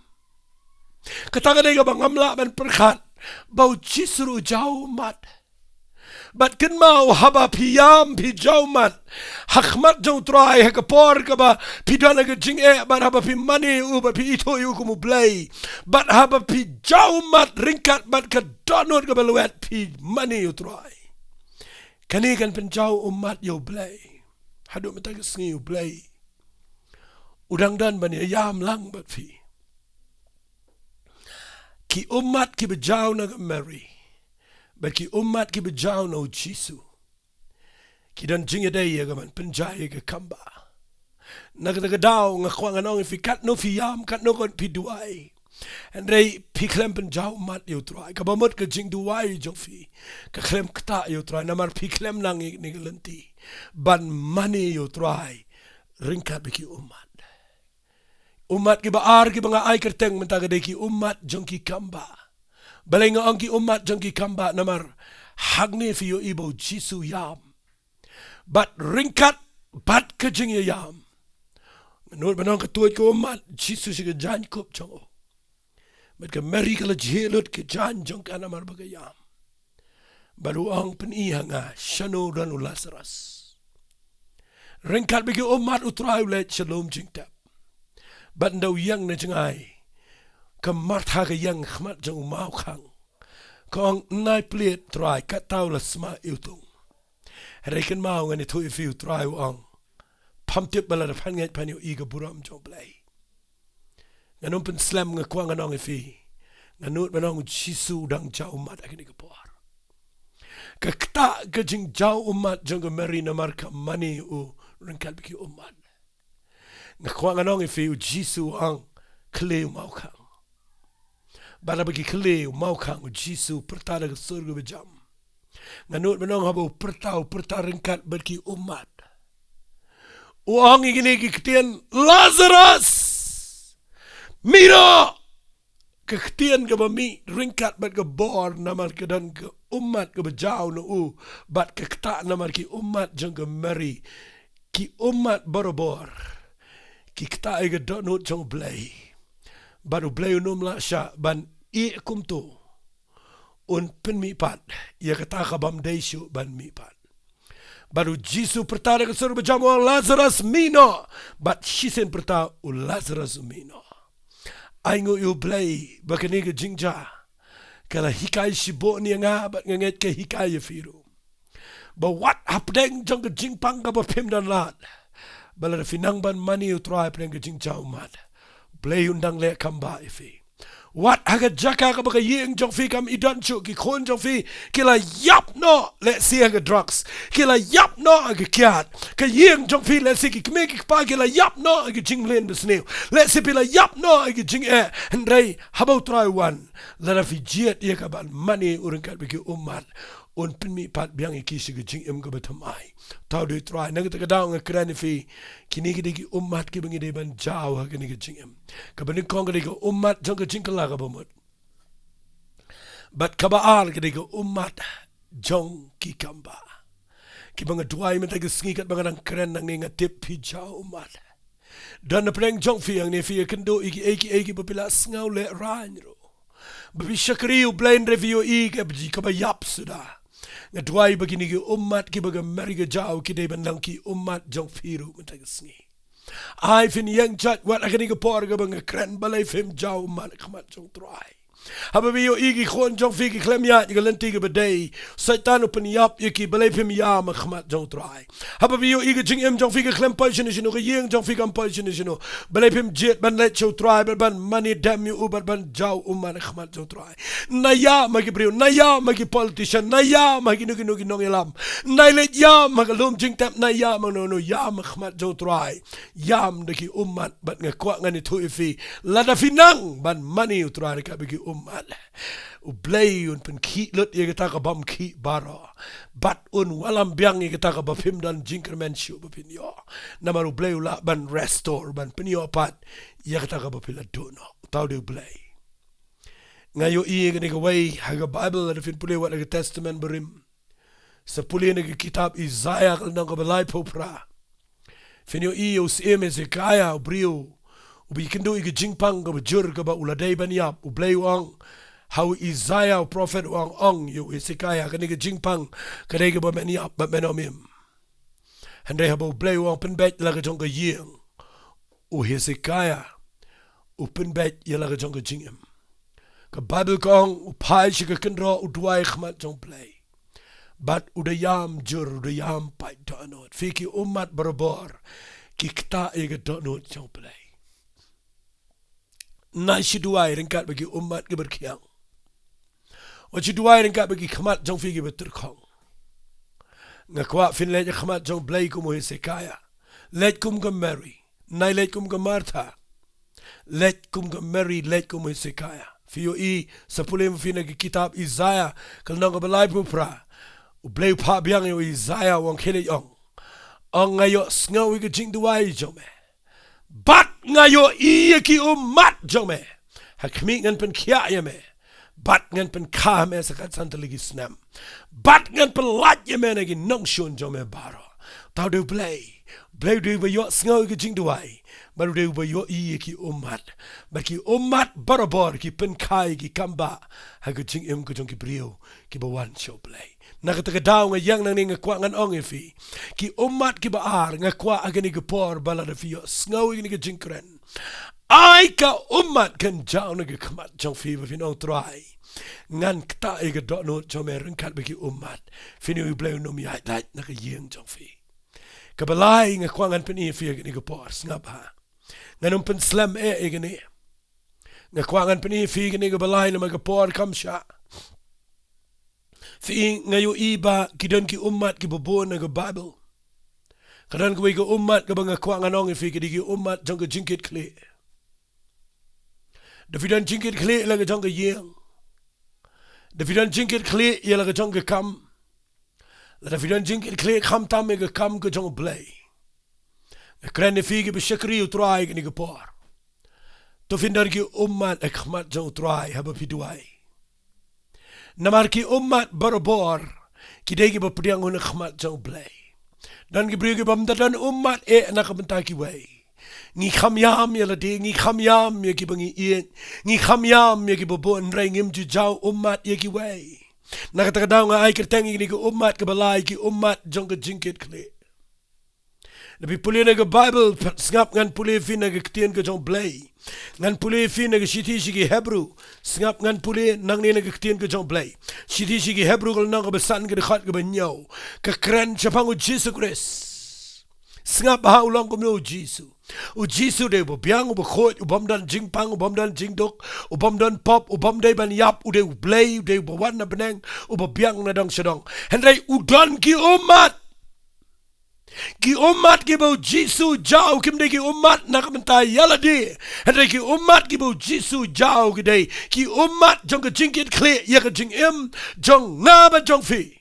Kata ka dei kaba ngam lah ban pyrkhat ba u Jisu ruh u jaw ummat. Bad kynmaw, haba phi ïam, phi jaw ummat ha khmat jong u Trai ha ka por kaba phi don ha ka jingeh, bad haba phi mane ïa u bad phi ithuh ïa u kum u Blei, bad haba phi jaw ummat ryngkat bad ka dohnud kaba lwet, phi mane ïa u Trai. Kane kan pynjaw ummat ïa u Blei. Haduh mynta ka sngi u Blei u dang don ban ïa ïam lang bad phi. Ki ummat kiba jaw na ka Mary bad ki ummat kiba jaw na u Jisu, ki don jingïadei ïa ka ban pynjah ïa ka kamba. Na kata ka daw nga kwah ngan ong ïa phi, katno phi ïam, katno kat phi duwai, hynrei phi khlem pynjaw ummat ïa u Trai. Kaba mut ka jingduwai jong phi ka khlem ktah ïa u Trai, namar phi khlem nang ïa kane ka lynti ban mane ïa u Trai ryngkat bad ki ummat. Ummat kiba ar kiba nga ai kyrteng mynta ka dei ki ummat jong ki kamba. Balei nga ong ki ummat jong ki kamba? Namar hangne phi ïohi ba u Jisu u ïam. Bad ryngkat bad ka jingïaïam, nga nud ban ong, ka tuid ka ummat Jisu sha ka jaiñkup jong u. Bad ka Mary ka la jhieh lut ka jaiñ jong ka namar ba ka ïam. Bad u ong, pyni ha nga shano don u Lazarus. Ryngkat bad ki ummat u Trai u leit sha lum jingtep. Bad ynda u ïeng na jngai, ka Martha ka ïeng khmat jong u mawkhang. Ka ong, nai plied Trai, katta u la sma iwtung. Hynrei kynmaw, ngan ïathuh ïa phi, u Trai u ong, pham tip ba lada phan ngeit phan ïohi ka burom jong u Blei. Ngan ym pynslem, nga kwah ngan ong ïa phi, nga nud ban ong u Jisu u dang jaw ummat ha kane ka por. Ka ktah ka jingjaw ummat jong ka Mary namar ka mane ïa u ryngkat bad ki ummat. Nga kwah ngan ong ïa phi, u Jisu u ong, khlieh u mawkhang. Bad haba ki khlieh u mawkhang, u Jisu u pyrta da ka sur kaba jam. Nga nud ban ong haba u pyrta, u pyrta ryngkat bad ki ummat. U ong ïa kine ki ktien, Lazarus, mih noh! Ka ktien kaba mih ryngkat bad ka bor namar ka don ka ummat kaba jaw na u, bad ka ktah namar ki ummat jong ka Mary. Ki ummat barabor ki ktah ïa ka dohnud jong u Blei. Bad u Blei un ym lah shah ban ïeh kumto, un pynmihpat ïa kata ka bym dei shuh ban mihpat. Bad u Jisu u pyrta da ka sur ba jam, u ong, Lazarus, mih noh! Bad shisien pyrta, u Lazarus u mih noh. Ai nguh ïa u Blei ba kane ka jingjia ka la hikai shibun ïa nga, bad nga ngeit ka hikai ïa phi ruh, ba wat hapdeng jong ka jingpang kaba phim don lad, ba lada phi nang ban mane ïa u Trai hapdeng ka jingjaw ummat, u Blei un dang leh kambah ïa phi. Wat ha ka jaka kaba ka ïing jong phi kam i don shuh, ki khun jong phi ki la ïap noh lehse ha ka drugs, ki la ïap noh ha ka kiad. Ka ïing jong phi lehse ki kmie ki kpa ki la ïap noh ha ka jingmlien basniew, lehse phi la ïap noh ha ka jingeh. Hynrei haba u Trai u wan, lada phi jied ïa ka ban mane ïa u ryngkat bad ki ummat, un pynmihpat biang ïa ki sha ka jingim kaba thymmai. Thaw dei u Trai, na kata ka daw nga kren ïa phi, kine ki dei ki ummat kiba ngi dei ban jaw ha kane ka jingim. Kaba nyngkong ka dei ka ummat jong ka jingkylla kaba mut. Bad kaba ar ka dei ka ummat jong ki kamba. Kiba nga duwai mynta ka sngi, katba nga dang kren nangne, nga tip phi jaw ummat. Don napdeng jong phi hangne, phi ïakynduh ïa kiei kiei kiba phi la sngew lehraiñ ruh, ba phi shakri ïa u Blei hynrei phi ïohi ka bji kaba ïap suda. Nga duwai ba kine ki ummat kiba ka Mary ka jaw ki dei ban long ki ummat jong phi ruh mynta ka sngi. Ai phin ïeng jait wat ha kane ka por kaba nga kren, balei phim jaw ummat ha khmat jong u Trai? Haba phi ïohi ki khun jong phi ki khlem ïaid ïa ka lynti kaba dei, Soitan u pynïap ïa ki, balei phim ïam ha khmat jong u Trai? Haba phi ïohi ka jingim jong phi ka khlem poi shano shano, ka ïing jong phi kam poi shano shano, balei phim jied ban leit sha u Trai, ban, ban mane dem ïa u, ban, ban jaw ummat ha khmat jong u Trai? Nai ïam ha ki briew, nai ïam ha ki politician, nai ïam ha kino kino ki nongïalam, nai leit ïam ha ka lum jingtep, nai ïam ha kano kano, ïam ha khmat jong u Trai. Ïam da ki ummat, bad nga kwah ngan ïathuh ïa phi, lada phi nang ban mane ïa u Trai ryngkat bad ki ummat, u Blei un pynkhih lut ïa kata ka bym khih baroh, bad un wallam biang ïa kata kaba phim don jingkyrmen shuh ba phin ïoh. Namar u Blei u lah ban restore, ban pynïoh pat ïa kata kaba phi la duh noh. Thaw dei u Blei. Nga ïohi ïa kane kawei ha ka Baibl, lada phin pule wat ha ka Testament Barim, sa pule na ka kitab Isaïah ka lynnong kaba laiphew phra, phin ïohi ïa u syiem Hezekiah, u briew uba ïakynduh ïa ka jingpang kaba jur kaba u la dei ban ïap, U Blei u ong ha u Isaiah u prophet, u ong, ong ïa u Hezekiah, kane ka jingpang ka dei kaba men ïap bad men ym im. Hynrei haba U Blei u ong pynbeit la ka jong ka ïing, u Hezekiah u pynbeit ïa la ka jong ka jingim. Ka Baibl ka ong u phai sha ka kynroh, u duwai khmat jong U Blei. Bad u da ïam jur, u da ïam pait dohnud. Phi ki ummat barabor ki ktah ïa ka dohnud jong U Blei. Nai shu duwai ryngkat bad ki ummat kiba rkhiang. Wat shu duwai ryngkat bad ki khmat jong phi kiba tyrkhong. Nga kwah phin leit ha khmat jong U Blei kum u Hezekiah. Leit kum ka Mary. Nai leit kum ka Martha. Leit kum ka Mary, leit kum u Hezekiah. Phi ïohi, sa pule ma phi na ka kitab Isaiah, ka lynnong kaba laiphew phra. U Blei u phah biang ïa u Isaiah, u ong, khie leit ong. Ong, nga ïohsngew ïa ka jingduwai jong me. Bad nga ïohi ïa ki ummat jong me. Ha khmih ngan pynkhiah ïa me. Bad ngan pynkha ha me sa katsan tylli ki snem. Bad ngan pynlait ïa me na ki nongshun jong me baroh. Te U dei U Blei. U Blei u dei uba ïohsngew ïa ka jingduwai. Bad u dei uba ïohi ïa ki ummat. Bad ki ummat barabor ki pynkha ïa ki kambah ha ka jingim ka jong ki briew kiba wan sha U Blei. Na kata ka daw nga ïeng nangne, nga kwah ngan ong ïa phi, ki ummat kiba ar, nga kwah ha kane ka por ba lada phi ïohsngew ïa kane ka jingkren, ai ka ummat kan jaw na ka khmat jong phi ba phin ong, Trai, ngan ktah ïa ka dohnud jong me ryngkat bad ki ummat. Phin ïohi U Blei un ym ïaid lait na ka ïing jong phi. Kaba lai nga kwah ngan pyni ïa phi ha kane ka por, sngap ha. Ngan ym pynslem eh ïa kane. Nga kwah ngan pyni ïa phi kane kaba lai namar ka por kam shah. Phi, nga ïohi ba ki don ki ummat kiba bun ha ka Baibl. Ka don kawei ka ummat kaba nga kwah ngan ong ïa phi, ka dei ki ummat jong ka jingkitkhlieh. Da phi don jingkitkhlieh ïa la ka jong ka ïing. Da phi don jingkitkhlieh ïa la ka jong ka kam. Lada phi don jingkitkhlieh khamtam ïa ka kam ka jong U Blei, nga kren ïa phi kiba shakri U Trai kane ka por, to phin don ki ummat ha khmat jong U Trai haba phi duwai. Namar ki ummat barabor ki dei kiba pdiang hun ha khmat jong U Blei. Don ki briew kibym da don ummat eh na ka bynta kiwei. Ngi kham ïam ïa lade, ngi kham ïam ïa kiba ngi ïeit, ngi kham ïam ïa kiba bun, hynrei ngim ju jaw ummat ïa kiwei. Na kata ka daw nga ai kyrteng ïa kine ki ummat kaba lai, ki ummat jong ka jingkitkhlieh. Lada phi pule na ka Baibl, sngap, ngan pule ïa phi na ka ktien ka jong U Blei. Ngan pule ïa phi na ka shithi sha ki Hebru. Sngap, ngan pule nangne na ka ktien ka jong U Blei. Shithi sha ki Hebru ka lynnong kaba san, ka dkhot kaba hynñiew. Ka kren shaphang U Jisu Khrist. Sngap ha u long kumno U Jisu. U Jisu u dei uba biang, uba khuid, u bym don jingpang, u bym don jingduk, u bym don pop, u bym dei ban ïap, u dei U Blei, u dei uba wan na bneng, uba biang na dong sha dong. Hynrei u don ki ummat. Ki ummat kiba U Jisu u jaw kim dei ki ummat na ka bynta ïa lade. Hynrei ki ummat kiba U Jisu u jaw ki dei ki ummat jong ka jingkitkhlieh ïa ka jingim jong nga bad jong phi.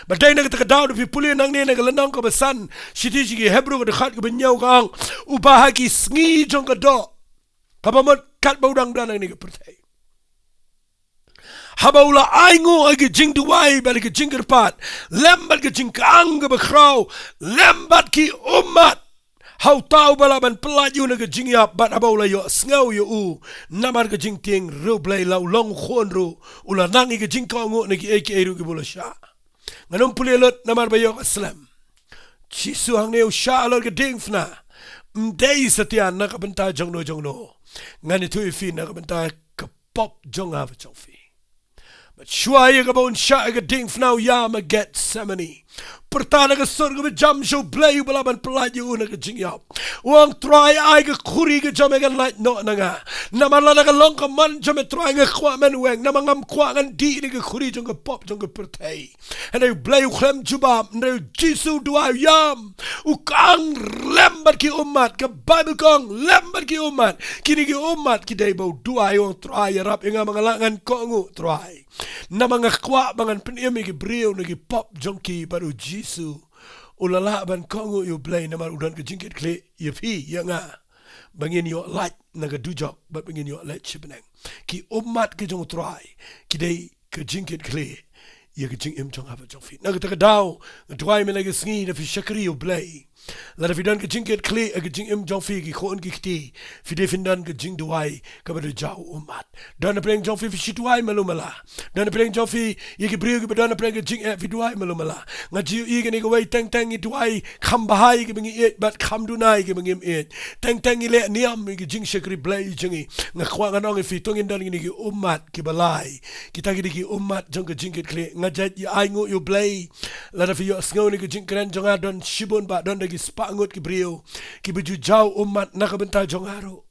Ba dei na kata ka daw lada phi pule nangne na ka lynnong kaba san, shithi sha ki Hebru ka dkhot kaba hynñiew ka ong, uba ha ki sngi jong ka doh, kaba mut katba u dang don ha kane ka pyrthei, haba u la ainguh ha ka jingduwai bad ka jingkyrpad lem bad ka jingkang kaba khraw lem bad ki ummat, ha uta uba lah ban pyllait ïa u na ka jingïap, bad haba u la ïohsngew ïa u namar ka jingtieng riewblei, la u long u khun ruh, u la nang ïa ka jingkohnguh na kiei kiei ruh kiba u la shah. Ngan ym pule lut namar ba ïoh ka slem. Jisu hangne u shah halor ka diengphna. Ym dei satia na ka bynta jongno jongno. Ngan ïathuh ïa phi, na ka bynta ka pop jong nga bad jong phi. Bad shuwa ïa kaba un shah ha ka diengphna, u ïam ha Gethsemane. Pyrta na ka sur kaba jam sha U Blei uba lah ban pyllait ïa u na ka jingïap. U ong, Trai, ai ka khuri ka jong me kan lait noh na nga. Namar lada ka long ka mon jong me, Trai, nga kwah men weng. Namar ngam kwah ngan dih na ka khuri jong ka pop jong ka pyrthei. Hynrei U Blei u khlem jubab, hynrei U Jisu u duwai, u ïam. U kang lem bad ki ummat, ka Baibl ka ong, lem bad ki ummat. Kine ki ummat ki dei ba u duwai, u ong, Trai, ïarap ïa nga ba nga lah ngan kohnguh, Trai. Namar nga kwah ba ngan pynim ïa ki briew na ki pop jong ki. Bad U Jisu u la lah ban kohnguh ïa U Blei namar u don ka jingkitkhlieh ïa phi ïa nga, ba ngin ïoh lait na ka dujok bad ba ngin ïoh leit sha bneng. Ki ummat ki jong U Trai ki dei ka jingkitkhlieh ïa ka jingim jong nga bad jong phi. Na kata ka daw nga duwai mynta ka sngi, lada phi shakri ïa U Blei, Lada phi don ka jingkit khlieh ha ka jingim jong phi, ki khun ki kti, phi dei phin don ka jingduwai kaba da jaw ummat. Don napdeng jong phi phi shu duwai malu mala. Don napdeng jong phi ïa ki briew kiba don napdeng ka jingeh, phi duwai malu mala. Nga ju ïohi kane kawei, teng teng ngi duwai kham bha ïa kiba ngi ïeit bad kham duna ïa kiba ngim ïeit. Teng teng ngi leh niam ïa ki jingshakri Blei jong ngi. Nga kwah ngan ong ïa phi, to ngin don kine ki ummat kiba lai. Kita ki dei ki ummat jong ka jingkit khlieh. Nga jait ïa ai nguh ïa U Blei. Lada phi ïohsngew na ka jingkren jong nga, don shibun bah, don da ki spah ngut ki briew kiba ju jaw ummat na ka bynta jong nga ruh.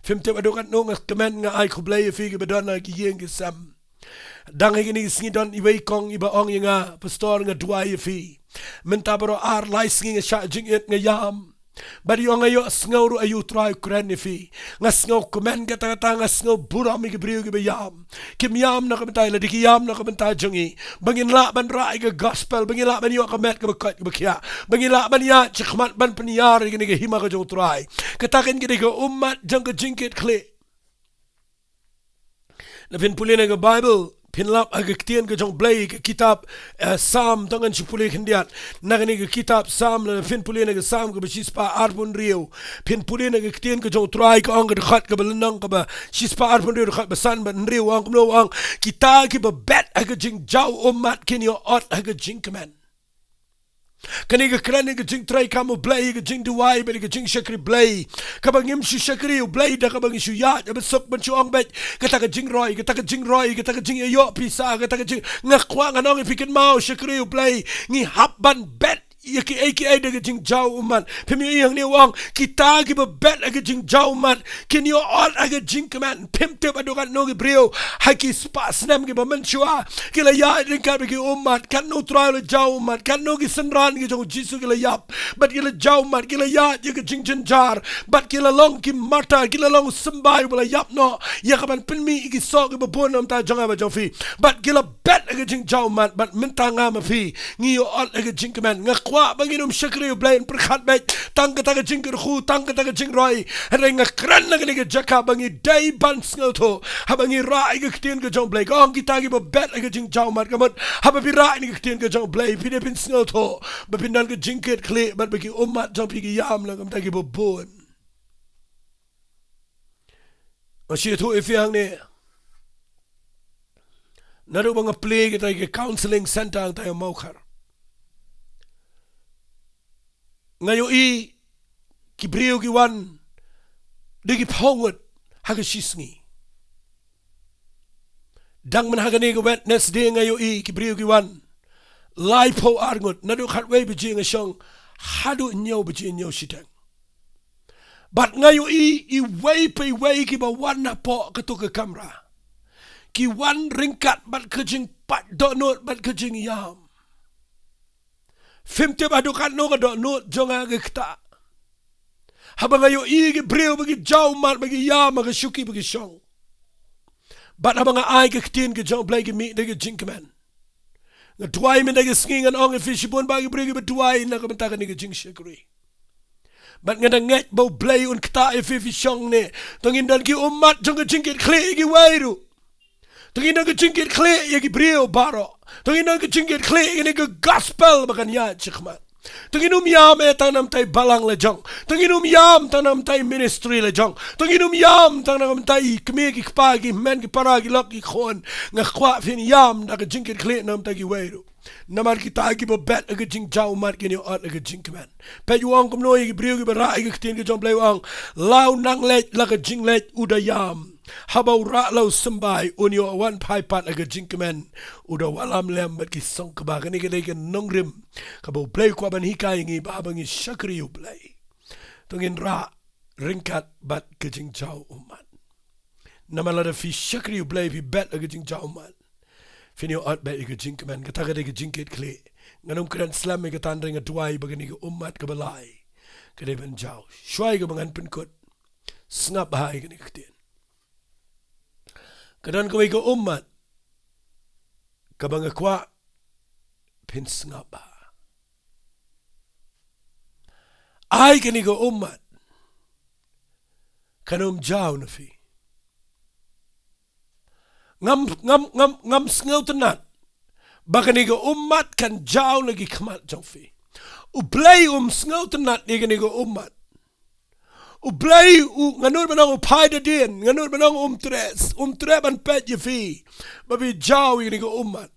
Phim tip haduh katno nga kmen, nga ai khublei ïa phi kiba don ha ki ïing ki sem. Dang ha kine ki sngi don iwei i kong iba ong ïa nga, Pastor, nga duwai ïa phi. Mynta baroh ar lai sngi nga shah jingit, nga ïam. Bad i ong, nga ïohsngew ruh ïa U Trai u kren ïa phi. Nga sngewkmen katta katta, nga sngew burom ïa ki briew kiba ïam. Kim ïam na ka bynta ïa lade, ki ïam na ka bynta jong ngi. Ba ngin lah ban rah ïa ka gospel, ba ngin lah ban ïoh ka met kaba koit kaba khiah. Ba ngin lah ban ïaid shakhmat ban pynïar ïa kane ka hima ka jong U Trai. Kata kan ka dei ka ummat jong ka jingkit khlieh. Lada phin pule na ka Baibl, phin lap ha ka ktien ka jong U Blei, ka kitab, eh, Salm, to ngan shu pule khyndiat. Na kane ka kitab Salm, lada phin pule na ka Salm kaba shispah arphew hynriew, phin pule na ka ktien ka jong U Trai, ka ong, ka dkhot kaba lynnong kaba shispah arphew hynriew, dkhot ba san bad hynriew, u ong kumno, u ong, kita kiba bet ha ka jingjaw ummat kin ïoh ot ha ka jingkmen. Kane ka kren ïa ka jingtrei kam U Blei, ka jingduwai bad ka jingshakri Blei. Kaba ngim shu shakri U Blei da kaba ngi shu ïaid ha ba suk ban shu ong beit, kata ka jingroi, kata ka jingroi, kata ka jingïaïoh pisa, kata ka jing, nga kwah ngan ong ïa phi, kynmaw, shakri U Blei. Ngi hap ban bet ïa kiei kiei da ka jingjaw ummat. Phim ïohi hangne u ong, kita kiba bet ha ka jingjaw ummat kin ïoh ot ha ka jingkmen. Phim tip haduh katno ki briew ha ki spah snem kiba mynshuwa ki la ïaid ryngkat bad ki ummat, katno U Trai u la jaw ummat, katno ki synran ki jong U Jisu ki la ïap bad ki la jaw ummat, ki la ïaid ïa ka jingjynjar bad ki la long ki martyr, ki la long u symbai uba la ïap noh ïa kaban pynmih ïa ki soh kiba bun na ka bynta jong nga bad jong phi. Bad ki la bet ha ka jingjaw ummat, bad mynta nga ma phi ngi ïoh ot ha ka jingkmen. Nga kwah ba ngin ym shakri U Blei, yn pyrkhat beit tang kata ka jingkyrkhu, tang kata ka jingroi. Hynrei nga kren na kane ka jaka ba ngi dei ban sngewthuh haba ngi rah ïa ka ktien ka jong U Blei. Ka ong, kita kiba bet ha ka jingjaw ummat, ka mut haba phi rah ïa ka ktien ka jong U Blei, phi dei phin sngewthuh ba phin don ka jingkit khlieh bad ba ki ummat jong phi ki ïam na ka bynta kiba bun. Nga shu ïathuh ïa phi hangne, naduh ba nga plie kita ki counselling center hangtai ha Mawkhar, nga ïohi ki briew ki wan da ki phew ngut ha ka shi sngi. Dang mynha kane ka Wednesday nga ïohi ki briew ki wan laiphew ar ngut, naduh khatwei baje nga shong haduh hynñiew baje, hynñiew shiteng. Bad nga ïohi iwei pa iwei kiba wan hapoh kato ka kamra, ki wan ryngkat bad ka jingpait dohnud bad ka jingïam. Phim tip haduh katno ka dohnud jong nga ka ktah haba nga ïohi ki briew ba ki jaw ummat, ba ki ïam ha ka shuki ba ki shong. Bad haba nga ai ka ktien ka jong U Blei, ki mih da ka jingkmen. Nga duwai mynta ka sngi, ngan ong ïa phi, shibun bah ki briew kiba duwai na ka bynta kane ka jingshakri. Bad nga da ngeit ba U Blei un ktah ïa phi, phi shong ne. To ngin don ki ummat jong ka jingkit khlieh ïa kiwei ruh. To ngin don ka jingkit khlieh ïa ki briew baroh. To ngin don ka jingkit khlieh ïa kane ka gospel ba kan ïaid shakhmat. To ngin ym ïam eh tang na ka bynta i balang la jong. To ngin ym ïam tang na ka bynta i ministry la jong. To ngin ym ïam tang na ka bynta i kmie ki kpa, ki hynmen ki para, ki lok ki khun. Nga kwah phin ïam da ka jingkit khlieh na ka bynta kiwei ruh. Namar kita kiba bet ha ka jingjaw ummat kin ïoh ot ha ka jingkmen. Peit u ong kumno ïa ki briew kiba rah ïa ka ktien ka jong U Blei, u ong, la u nang leit la ka jingleit u da ïam. Haba u rah la u symbai, un ïoh wan phai pat ha ka jingkmen, u da wallam lem bad ki song kba. Kane ka dei ka nongrim kaba U Blei u kwah ban hikai ïa ngi, ba haba ngi shakri U Blei, to ngin rah ryngkat bad ka jingjaw ummat. Namar lada phi shakri U Blei, phi bet ha ka jingjaw ummat, phin ïoh ot beit ïa ka jingkmen. Kata ka dei ka jingkit khlieh. Ngan ym kren slem ïa kata, hynrei nga duwai ba kane ka ummat kaba lai ka dei ban jaw. Shuwa ïa kaba ngan pynkut, sngap bha ïa kane ka ktien. Ka don kawei ka ummat kaba nga kwah phin sngap bha. Ai kane ka ummat kan ym jaw na phi. Ngam, ngam, ngam, ngam sngewtynnat ba kane ka ummat kan jaw na ki khmat jong phi. U Blei um sngewtynnat ïa kane ka ummat. U Blei u, nga nud ban ong, u phai da dien, nga nud ban ong, um treh, um treh ban peit ïa phi ba phi jaw ïa kane ka ummat.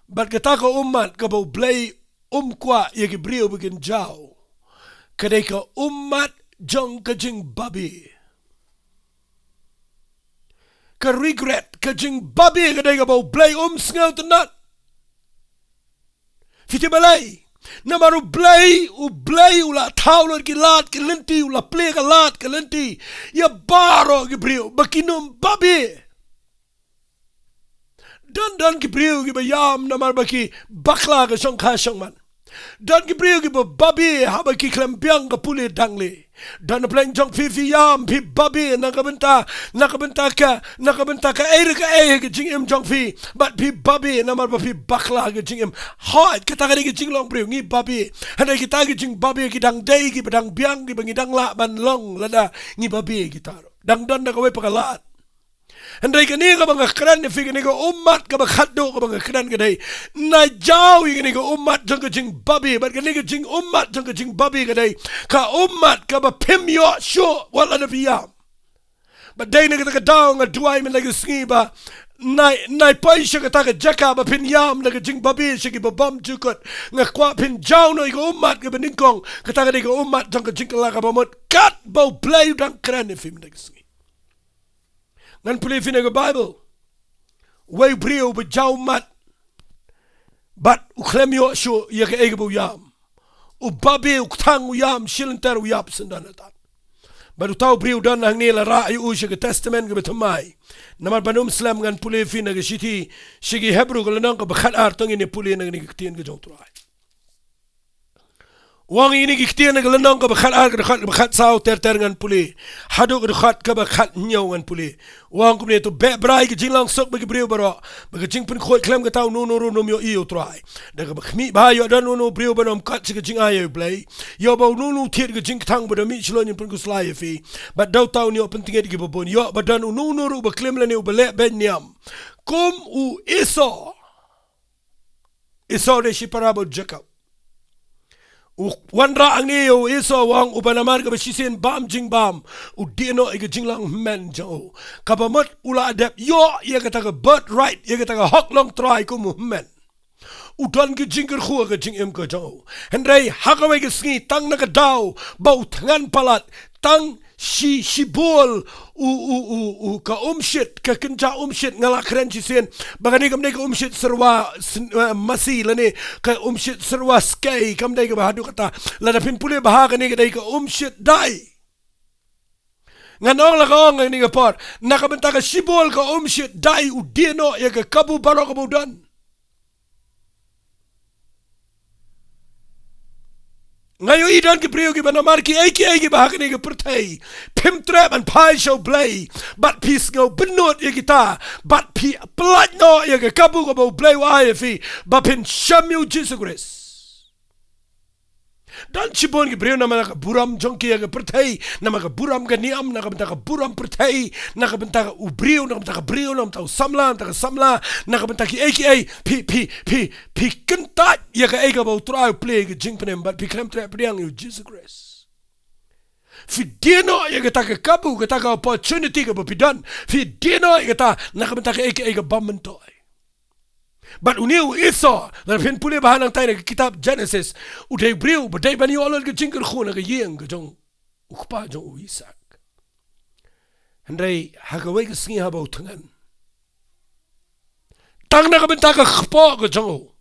Bad kata ka ummat kaba u Blei um kwah ïa ki briew ba kin jaw, ka dei ka ummat jong ka jingbabe. Ka regret, ka jingbabe ka dei kaba u Blei um sngewtynnat. Phi tip balei? Namar u Blei, u Blei u la thaw lut ki lad ki lynti, u la plie ka lad ka lynti ïa baroh ki briew ba kin ym babe. Don, don ki briew kiba ïam namar ba ki bakla ka shongkha shongman. Don ki briew kiba babe haba ki khlem biang ka pule dangle. Don na pdeng jong phi, phi ïam, phi babe na ka bynta, na ka bynta ka, na ka bynta kaei re kaei ka jingim jong phi. Bad phi babe namar ba phi bakla ka jingim. Hooid, kata ka dei ka jinglong briew, ngi babe. Hynrei kita ki jingbabe ki dang dei kiba dang biang, kiba ngi dang lah ban long lada ngi babe kita ruh. Dang don da kawei pat ka lad. Hynrei kane kaba nga kren ïa phi, kane ka ummat kaba khatduh kaba nga kren ka dei, nai jaw ïa kane ka ummat jong ka jingbabe, bad kane ka jingummat jong ka jingbabe ka dei ka ummat kaba phim ïoh shuh wat lada phi ïam. Bad dei na kata ka daw nga duwai mynta ka sngi ba nai, nai poi sha kata ka jaka ba phin ïam da ka jingbabe sha kiba bymjukut. Nga kwah phin jaw noh ïa ka ummat kaba nyngkong, kata ka dei ka ummat jong ka jingkylla kaba mut, katba u Blei u dang kren ïa phi mynta ka sngi. Ngan pule ïa phi na ka Baibl. Wei u briew uba jaw ummat bad u khlem ïoh shuh ïa kaei kaba u ïam. U babe, u kthang, u ïam shilynter, u ïap syndon hangta. Bad uta u briew u don hangne, la rah ïa u sha ka Testament kaba thymmai. Namar ban ym slem ngan pule ïa phi na ka shithi sha ki Hebru ka lynnong kaba khatar, to ngin ïa pule na kane ka ktien ka jong u Trai. U ong ïa kine ki ktien na ka lynnong kaba khatar, ka dkhot kaba khatsaw ter ter ngan pule haduh ka dkhot kaba khathynñiew ngan pule. U ong kumne, to beh brai ka jinglong suk bad ki briew baroh, ba ka jingpynkhuid khlem kata uno uno ruh un ym ïohi ïa u Trai. Da kaba khmih bha, ïoh don uno uno u briew ban ym kot sha ka jingai ïa u Blei. Ïoh ba uno uno u thied ka jingkthang, ba da mih shlur ngin pynkhuslai ïa phi. Bad da uta un ïoh pyntngit ïa kiba bun. Ïoh ba don uno uno ruh uba klim lane uba leh beit niam, kum u Esau. Esau dei shipara bad u Jakob. U wanrah hangne ïa u Esau, u ong, uba namar kaba shisien bam jingbam, u die noh ïa ka jinglong hynmen jong u. Kaba mut u la dep ïoh ïa kata ka birthright, ïa kata ka hok long trai kum u hynmen. U don ka jingkyrkhu ha ka jingim ka jong u. Hynrei ha kawei ka sngi, tang na ka daw ba u thngan palat, tang shi, shibun u, u, u, u, ka umshit, ka kynja umshit, nga la kren shisien ba kane kam dei ka umshit syrwa sn-, eh, masi lane ka umshit syrwa skei, kam dei kaba haduh katta. Lada phin pule bha, kane ka dei ka umshit dai. Ngan ong la ka ong ha kane ka por, na ka bynta ka shibun ka umshit dai u die noh ïa ka kabu baroh kaba u don. Nga ïohi don ki briew kiba namar kiei kiei kiba ha kane ka pyrthei, phim treh ban phai sha u Blei, bad phi sngew bynnud ïa kita, bad phi pyllait noh ïa ka kabu kaba u Blei u ai ïa phi, ba phin shem ïa u Jisu Khrist. Don shibun ki briew namar ka burom jong ki ïa ka pyrthei, namar ka burom ka niam, na ka bynta ka burom pyrthei, na ka bynta ka u briew, na ka bynta ka briew, na ka bynta u samla, na ka bynta ka samla, na ka bynta kiei kiei, phi, phi, phi, phi kyntait ïa kaei kaba u Trai u plie, ka jingpynim, bad phi khlem treh pdiang ïa u Jisu Khrist. Phi die noh ïa kata ka kabu, kata ka opportunity kaba phi don. Phi die noh ïa kata na ka bynta kaei kaei kaba myntoi. Bad une u Esau, lada phin pule bha nangtai na ka kitab Genesis, u dei u briew ba dei ban ïoh lut ka jingkyrkhu na ka ïing ka jong u kpa jong u Isaak. Hynrei ha kawei ka sngi haba u thngan, tang na ka bynta ka kpoh ka jong u,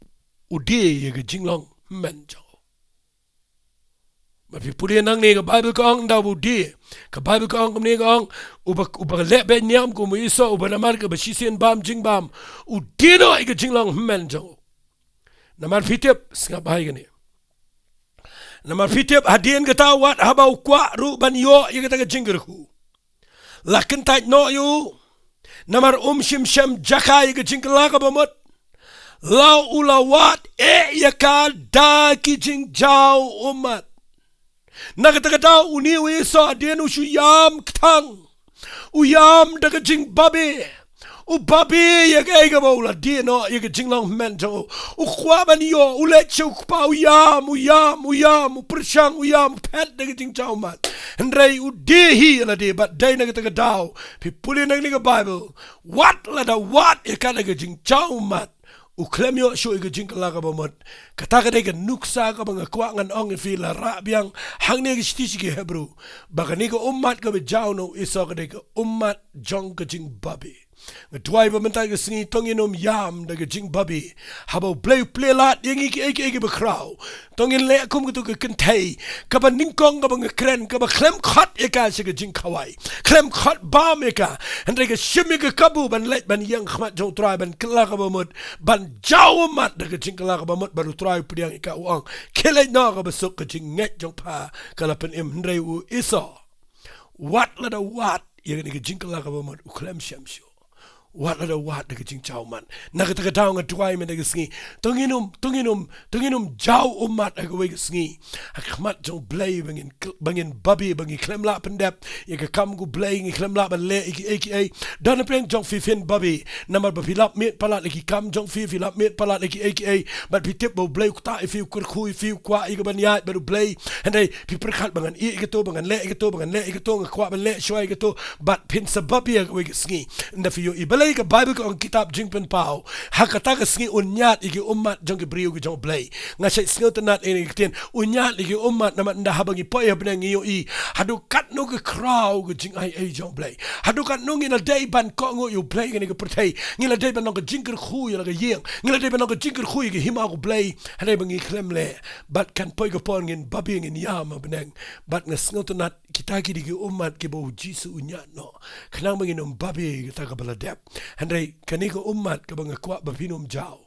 u die ïa ka jinglong hynmen jong u. Ba phi pule nangne, ka Baibl ka ong, ynda u die, ka Baibl ka ong kumne, ka ong, uba, uba leh beit niam kum u Esau, uba namar kaba shisien bam jingbam, u die noh ïa ka jinglong hynmen jong u. Namar phi tip, sngap bha ïa kane. Namar phi tip, hadien kata, wat haba u kwah ruh ban ïoh ïa kata ka jingkyrkhu, la kyntait noh ïa u. Namar um shym shem jaka ïa ka jingkylla kaba mut. La u la wad eh ïa ka da ki jingjaw ummat. Na kata ka daw une u Esau hadien u shu ïam kthang, u ïam da ka jingbabe, U babe ïa kaei kaba u la die noh ïa ka jinglong hynmen jong u. U kwah ban ïoh, u leit sha u kpa, u ïam, u ïam, u ïam, u pyrshang, u ïam, u phet da ka jingjaw ummat. Hynrei u die hi ïa lade, bad dei na kata ka daw, phi pule na kane ka Baibl, wat lada wad ïa ka da ka jingjaw ummat, u khlem ïoh shuh ïa ka jingkylla kaba mut. Kata ka dei ka nuksa kaba nga kwah ngan ong ïa phi, la rah biang hangne ha ka shithi sha ki Hebru, ba kane ka ummat kaba jaw na u Esau ka dei ka ummat jong ka jingbabe. Nga duwai ba mynta ka sngi to ngin ym ïam da ka jingbabe. Haba U Blei u plie lad ïa ngi kiei kiei kiba khraw, to ngin leh kum katu ka kynthei kaba nyngkong kaba nga kren, kaba khlem khot ïa ka sha ka jingkhawai, khlem khot bam ïa ka, hynrei ka shim ïa ka kabu ban leit ban ïeng ha khmat jong U Trai, ban kylla kaba mut, ban jaw ummat da ka jingkylla kaba mut, bad U Trai u pdiang ïa ka, u ong, khie leit noh, kaba suk, ka jingngeit jong pha ka la pynim. Hynrei u Esau, wat lada wad ïa kane ka jingkylla kaba mut, u khlem shem shuh. Wat lada wad da ka jingjaw ummat. Na kata ka daw nga duwai mynta ka sngi, to ngin ym, to ngin ym, to ngin ym jaw ummat ha kawei ka sngi ha khmat jong U Blei, ba ngin kl-, ba ngin babe, ba ngin khlem lah pyndep ïa ka kam ka U Blei, ngin khlem lah ban leh ïa kiei kiei. Don hapdeng jong phi phin babe namar ba phi lap miet palat ïa ki kam jong phi, phi lap miet palat ïa kiei kiei, bad phi tip ba U Blei u ktah ïa phi, u kyrkhu ïa phi, u kwah ïa ka ban ïaid bad U Blei. Hynrei phi pyrkhat ba ngan ïeh ïa kato, ba ngan leh ïa kato, ba ngan leh ïa kato, nga kwah ban leh shuwa ïa kato, bad phin sa babe ha kawei ka sngi. Ynda phi ïohi balei ka Baibl ka ong, kitab Jingpynpaw, ha kata ka sngi un ñiad ïa ki ummat jong ki briew ki jong U Blei. Nga shait sngewtynnat ïa kane ka ktien, un ñiad ïa ki ummat, namar ynda haba ngi poi ha bneng ngi ïohi haduh katno ka khraw ka jingai ei jong U Blei. Haduh katno ngi la dei ban kohnguh ïa U Blei ha kane ka pyrthei, ngi la dei ban long ka jingkyrkhu ïa la ka ïing, ngi la dei ban long ka jingkyrkhu ïa ka hima ka U Blei. Hynrei ba ngi khlem leh, bad kan poi ka por ngin babe, ngin ïam ha bneng. Bad nga sngewtynnat kita ki dei ki ummat kiba U Jisu u ñiad noh, khnang ba ngin ym babe ïa kata kaba la dep. Hynrei kane ka ummat kaba nga kwah ba phin ym jaw,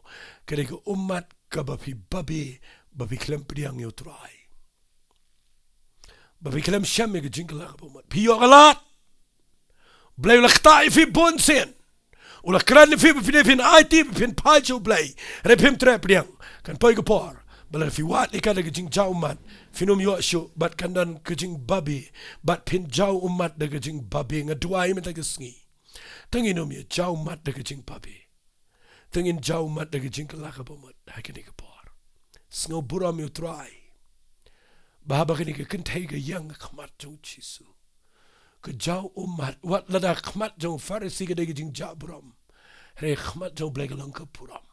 ka dei ka ummat kaba phi babe, ba phi khlem pdiang ïa U Trai, ba phi khlem shem ïa ka jingkylla kaba mut. Phi ïoh ka lad, U Blei u la ktah ïa phi bun sien, u la kren ïa phi ba phi dei phin aiti, ba phin phai sha U Blei, hynrei phim treh pdiang. Kan poi ka por ba lada phi wad ïa ka da ka jingjaw ummat, phin ym ïoh shuh, bad kan don ka jingbabe, bad phin jaw ummat da ka jingbabe. Nga duwai mynta ka sngi, to ngin ym ïa jaw ummat da ka jingbabe. To ngin jaw ummat da ka jingkylla kaba mut ha kane ka por. Sngew burom ïa U Trai ba haba kane ka kynthei ka ïeng ha khmat jong U Jisu, ka jaw ummat, wat lada ha khmat jong u Pharisi ka dei ka jingjah burom, hynrei ha khmat jong U Blei ka long ka burom.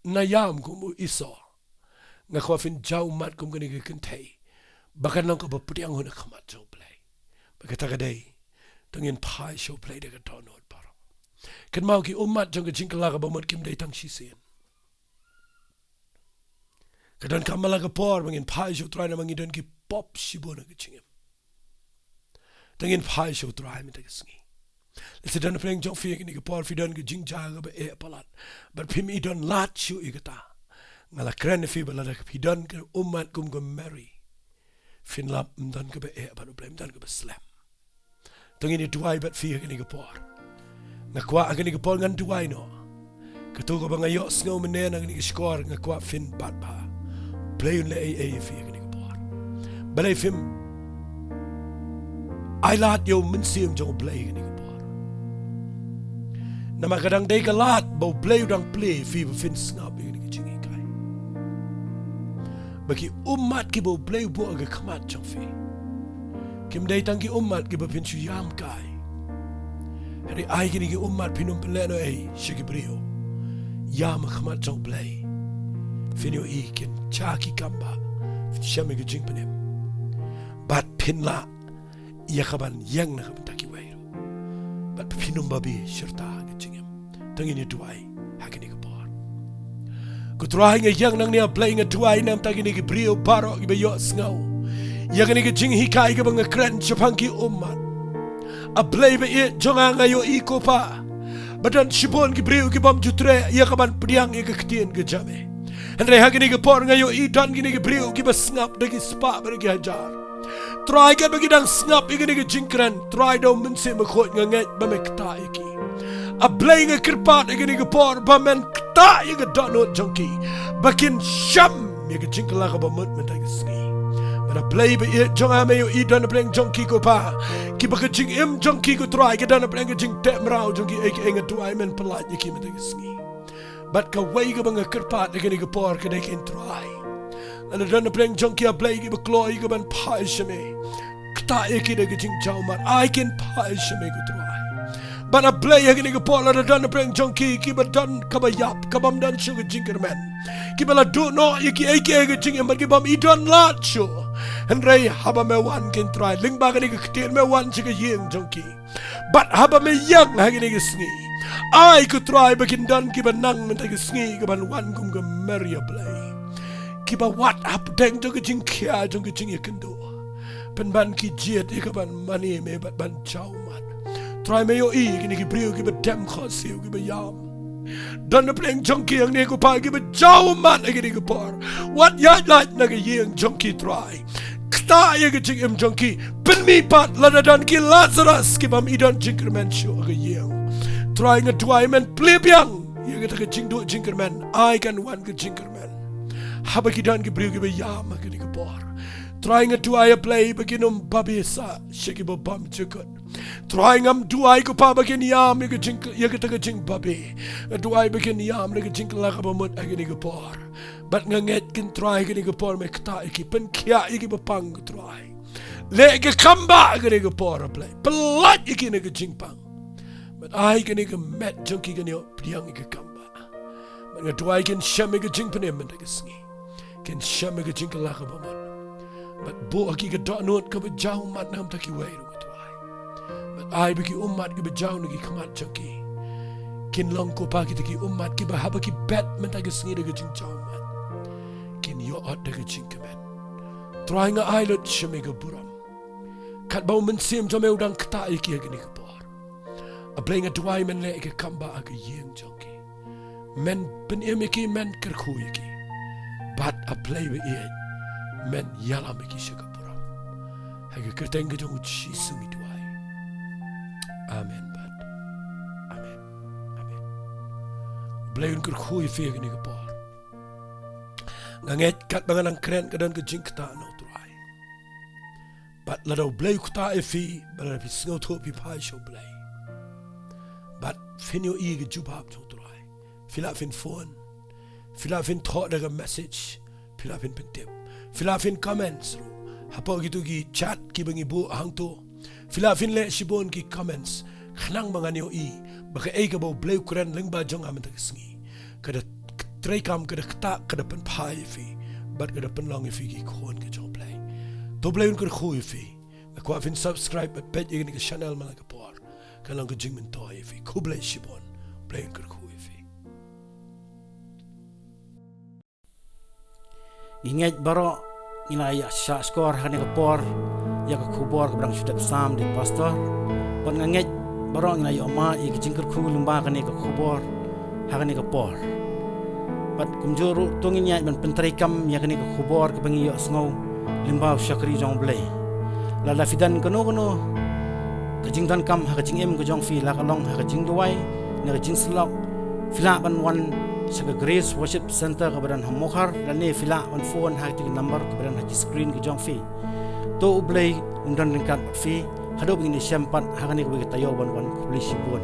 Nga ïam kum u Esau, nga kwah phin jaw ummat kum kane ka kynthei, ba kan long kaba pdiang hun ha khmat jong U Blei. Bad kata ka dei, to ngin phai sha U Blei da ka dohnud baroh. Kynmaw, ki ummat jong ka jingkylla kaba mut kim dei tang shisien. Ka donkam man la ka por ba ngin phai sha U Trai namar ngi don ki pop shibun ha ka jingim. To ngin phai sha U Trai mynta ka sngi. Lehse don hapdeng jong phi ha kane ka por phi don ka jingjia kaba eh palat, bad phim i don lad shuh ïa kata. Nga la kren ïa phi ba lada phi don ka ummat kum ka Mary, phin lap, ym don kaba eh bad U Blei, ym don kaba slem. To ngin ïa duwai bad phi ha kane ka por. Nga kwah ha kane ka por ngan duwai noh. Kato kaba nga ïohsngew mynne na kane ka shkor, nga kwah phin bat bha. U Blei un leh ei ei ïa phi ha kane ka por. Balei phim ai lad ïa U Mynsiem jong U Blei ha kane ka por? Namar ka dang dei ka lad ba U Blei u dang plie ïa phi ba phin sngap ïa kane ka jinghikai. Ba ki ummat kiba U Blei u buh ha ka khmat jong phi, kim dei tang ki ummat kiba phin shu ïam kai. Hynrei ai kine ki ummat phin ym pynlehnohei sha ki briew. Ïam ha khmat jong U Blei, phin ïohi kin sha ki kam ba phin shem ïa ka jingpynim, bad phin lah ïa ka ban ïeng na ka bynta kiwei ruh. Bad phin ym babe shirta ha ka jingim. To ngin ïa duwai ha kane ka por. Ko Trai, nga ïeng nangne, A Blei, nga duwai na ka bynta kine ki briew baroh kiba ïohsngew ïa kane ka jinghikai kaba nga kren shaphang ki ummat. A Blei ba ïeit jong nga, nga ïohi ko Pa ba don shibun ki briew ki bym ju treh ïa ka ban pdiang ïa ka ktien ka jong me. Hynrei ha kane ka por nga ïohi don kine ki briew kiba sngap da ki spah bad da ki hajar. Trai, katba ki dang sngap ïa kane ka jingkren, Trai, da U Mynsiem Bakhuid nga ngeit ba me ktah ïa ki. A Blei, nga kyrpad ha kane ka por ba men ktah ïa ka dohnud jong ki, ba kin shem ïa ka jingkylla kaba mut mynta ka sngi. Lada Blei ba ïeit jong nga, me ïohi don napdeng jong ki ko Pa, kiba ka jingim jong ki ko Trai ka don napdeng ka jingteh mraw jong ki, ei ei nga duwai men pyllait ïa ki mynta ka sngi. Bad kawei kaba nga kyrpad ïa kane ka por ka dei kin Trai, lada don napdeng jong ki A Blei kiba kloi ïa ka ban phai sha me, ktah ïa ki da ka jingjaw mat, ai kin phai sha me ko Trai. Bad A Blei ha kane ka por lada don napdeng jong ki kiba don kaba ïap, kabym don shuh ka jingkyrmen, kiba la duh noh ïa ki ei ki ei ka jingim bad kibym i don lad shuh. Hynrei haba me wan kin Trai, lyngba kane ka ktien me wan sha ka ïing jong ki. Bad haba me ïeng ha kane ka sngi, ai ko Trai ba kin don kiba nang mynta ka sngi ka ban wan kum ka Mary A Blei, kiba wad hapdeng jong ka jingkhia jong ka jingïakynduh, pynban ki jied ïa ka ban mane me bad ban jaw mat. Trai me ïohi ïa kine ki briew kiba dem khohsiew, kiba ïam. Don napdeng jong ki hangne ko Pa kiba jaw mat ha kane ka por. Wat ïaid lait na ka ïing jong ki Trai. Ktah ïa ka jingim jong ki. Pynmih pat lada don ki Lazarus kibym i don jingkyrmen shuh ha ka ïing. Trai nga duwai men plie biang ïa kata ka jingduh jingkyrmen, ai kan wan ka jingkyrmen. Haba ki don ki briew kiba ïam ha kane ka por, Trai nga duwai A Blei ba kin ym babe sah sha kiba bymjukut. Trai ngam duwai ko Pa ba kin ïam ïa ka jing, ïa kata ka jingbabe. Nga duwai ba kin ïam da ka jingkylla kaba mut ha kane ka por. Bad nga ngeit kin Trai kane ka por me ktah ïa ki, pynkhiah ïa ki ba pang ko Trai. Leh ïa ka kam ba ha kane ka por A Blei, pyllait ïa ki na ka jingpang. Bad ai kane ka met jong ki kan ïoh pdiang ïa ka kam ba. Bad nga duwai kin shem ïa ka jingpynim mynta ka sngi, kin shem ïa ka jingkylla kaba mut. Bad buh ha ki ka dohnud kaba jaw mat na ka bynta kiwei ruh ko Trai. Bad ai ba ki ummat kiba jaw na ki khmat jong ki kin long ko Pa kita ki ummat kiba haba ki bet mynta ka sngi da ka jingjaw mat, kin ïoh ot da ka jingkmen. Trai nga ai lut sha me ka burom. Katba u Mynsiem jong me u dang ktah ïa ki ha kane ka por, A Blei nga duwai men leh ïa ka kam ba ha ka ïing jong ki. Men pynim ïa ki, men kyrkhu ïa ki. Bad A Blei ba ïeit, men ïalam ïa ki sha ka burom. Ha ka kyrteng ka jong u Jisu ngi duwai. Amen bad amen. Amen. Blei un kyrkhu ïa phi ha kane ka por. Nga ngeit katba nga nang kren ka don ka jingktah na u Trai. Bad lada u Blei u ktah ïa phi, bad lada phi sngewthuh phi phai sha u Blei, bad phin ïohi ka jubab jong u Trai, phi lah phin phone, phi lah phin thoh da ka message, phi lah phin pyntip, phi lah phin comments ruh hapoh kito ki chat kiba ngi buh hangto. Phi lah phin leh shibun ki comments khnang ba ngan ïohi ba kaei kaba u Blei u kren lyngba jong nga mynta ka sngi ka da treikam, ka da ktah, ka da pynphai ïa phi bad ka da pynlong ïa phi ki khun ka jong u Blei. To Blei un kyrkhu ïa phi. Nga kwah phin subscribe bad peit ïa kane ka channel man la ka por. Kan long ka jingmyntoi ïa phi. Khublei shibun. Blei un kyrkhu ïa phi. Ngi ngeit baroh ngi la ïa shah shkor ha kane ka por ïa ka khubor kaba dang shu dep sam da i Pastor. Bad nga ngeit baroh ngi la ïoh mad ïa ka jingkyrkhu lyngba kane ka khubor ha kane ka por. Bad kumjuh ruh to ngin ïaid ban pyntreikam ïa kane ka khubor kaba ngi ïohsngew lyngba u shakri jong u Blei. Lada phi don kano kano ka jingdonkam ha ka jingim ka jong phi, la ka long ha ka jingduwai ne ka jingsyllok, phi lah ban wan sha ka Grace Worship Centre kaba don ha Mawkhar, lane phi lah ban phone ha kito ki number kaba don ha ki screen ka jong phi. To u Blei un don ryngkat bad phi haduh ba ngin ïashem pat ha kane kawei ka taïew ban wan. Khublei shibun.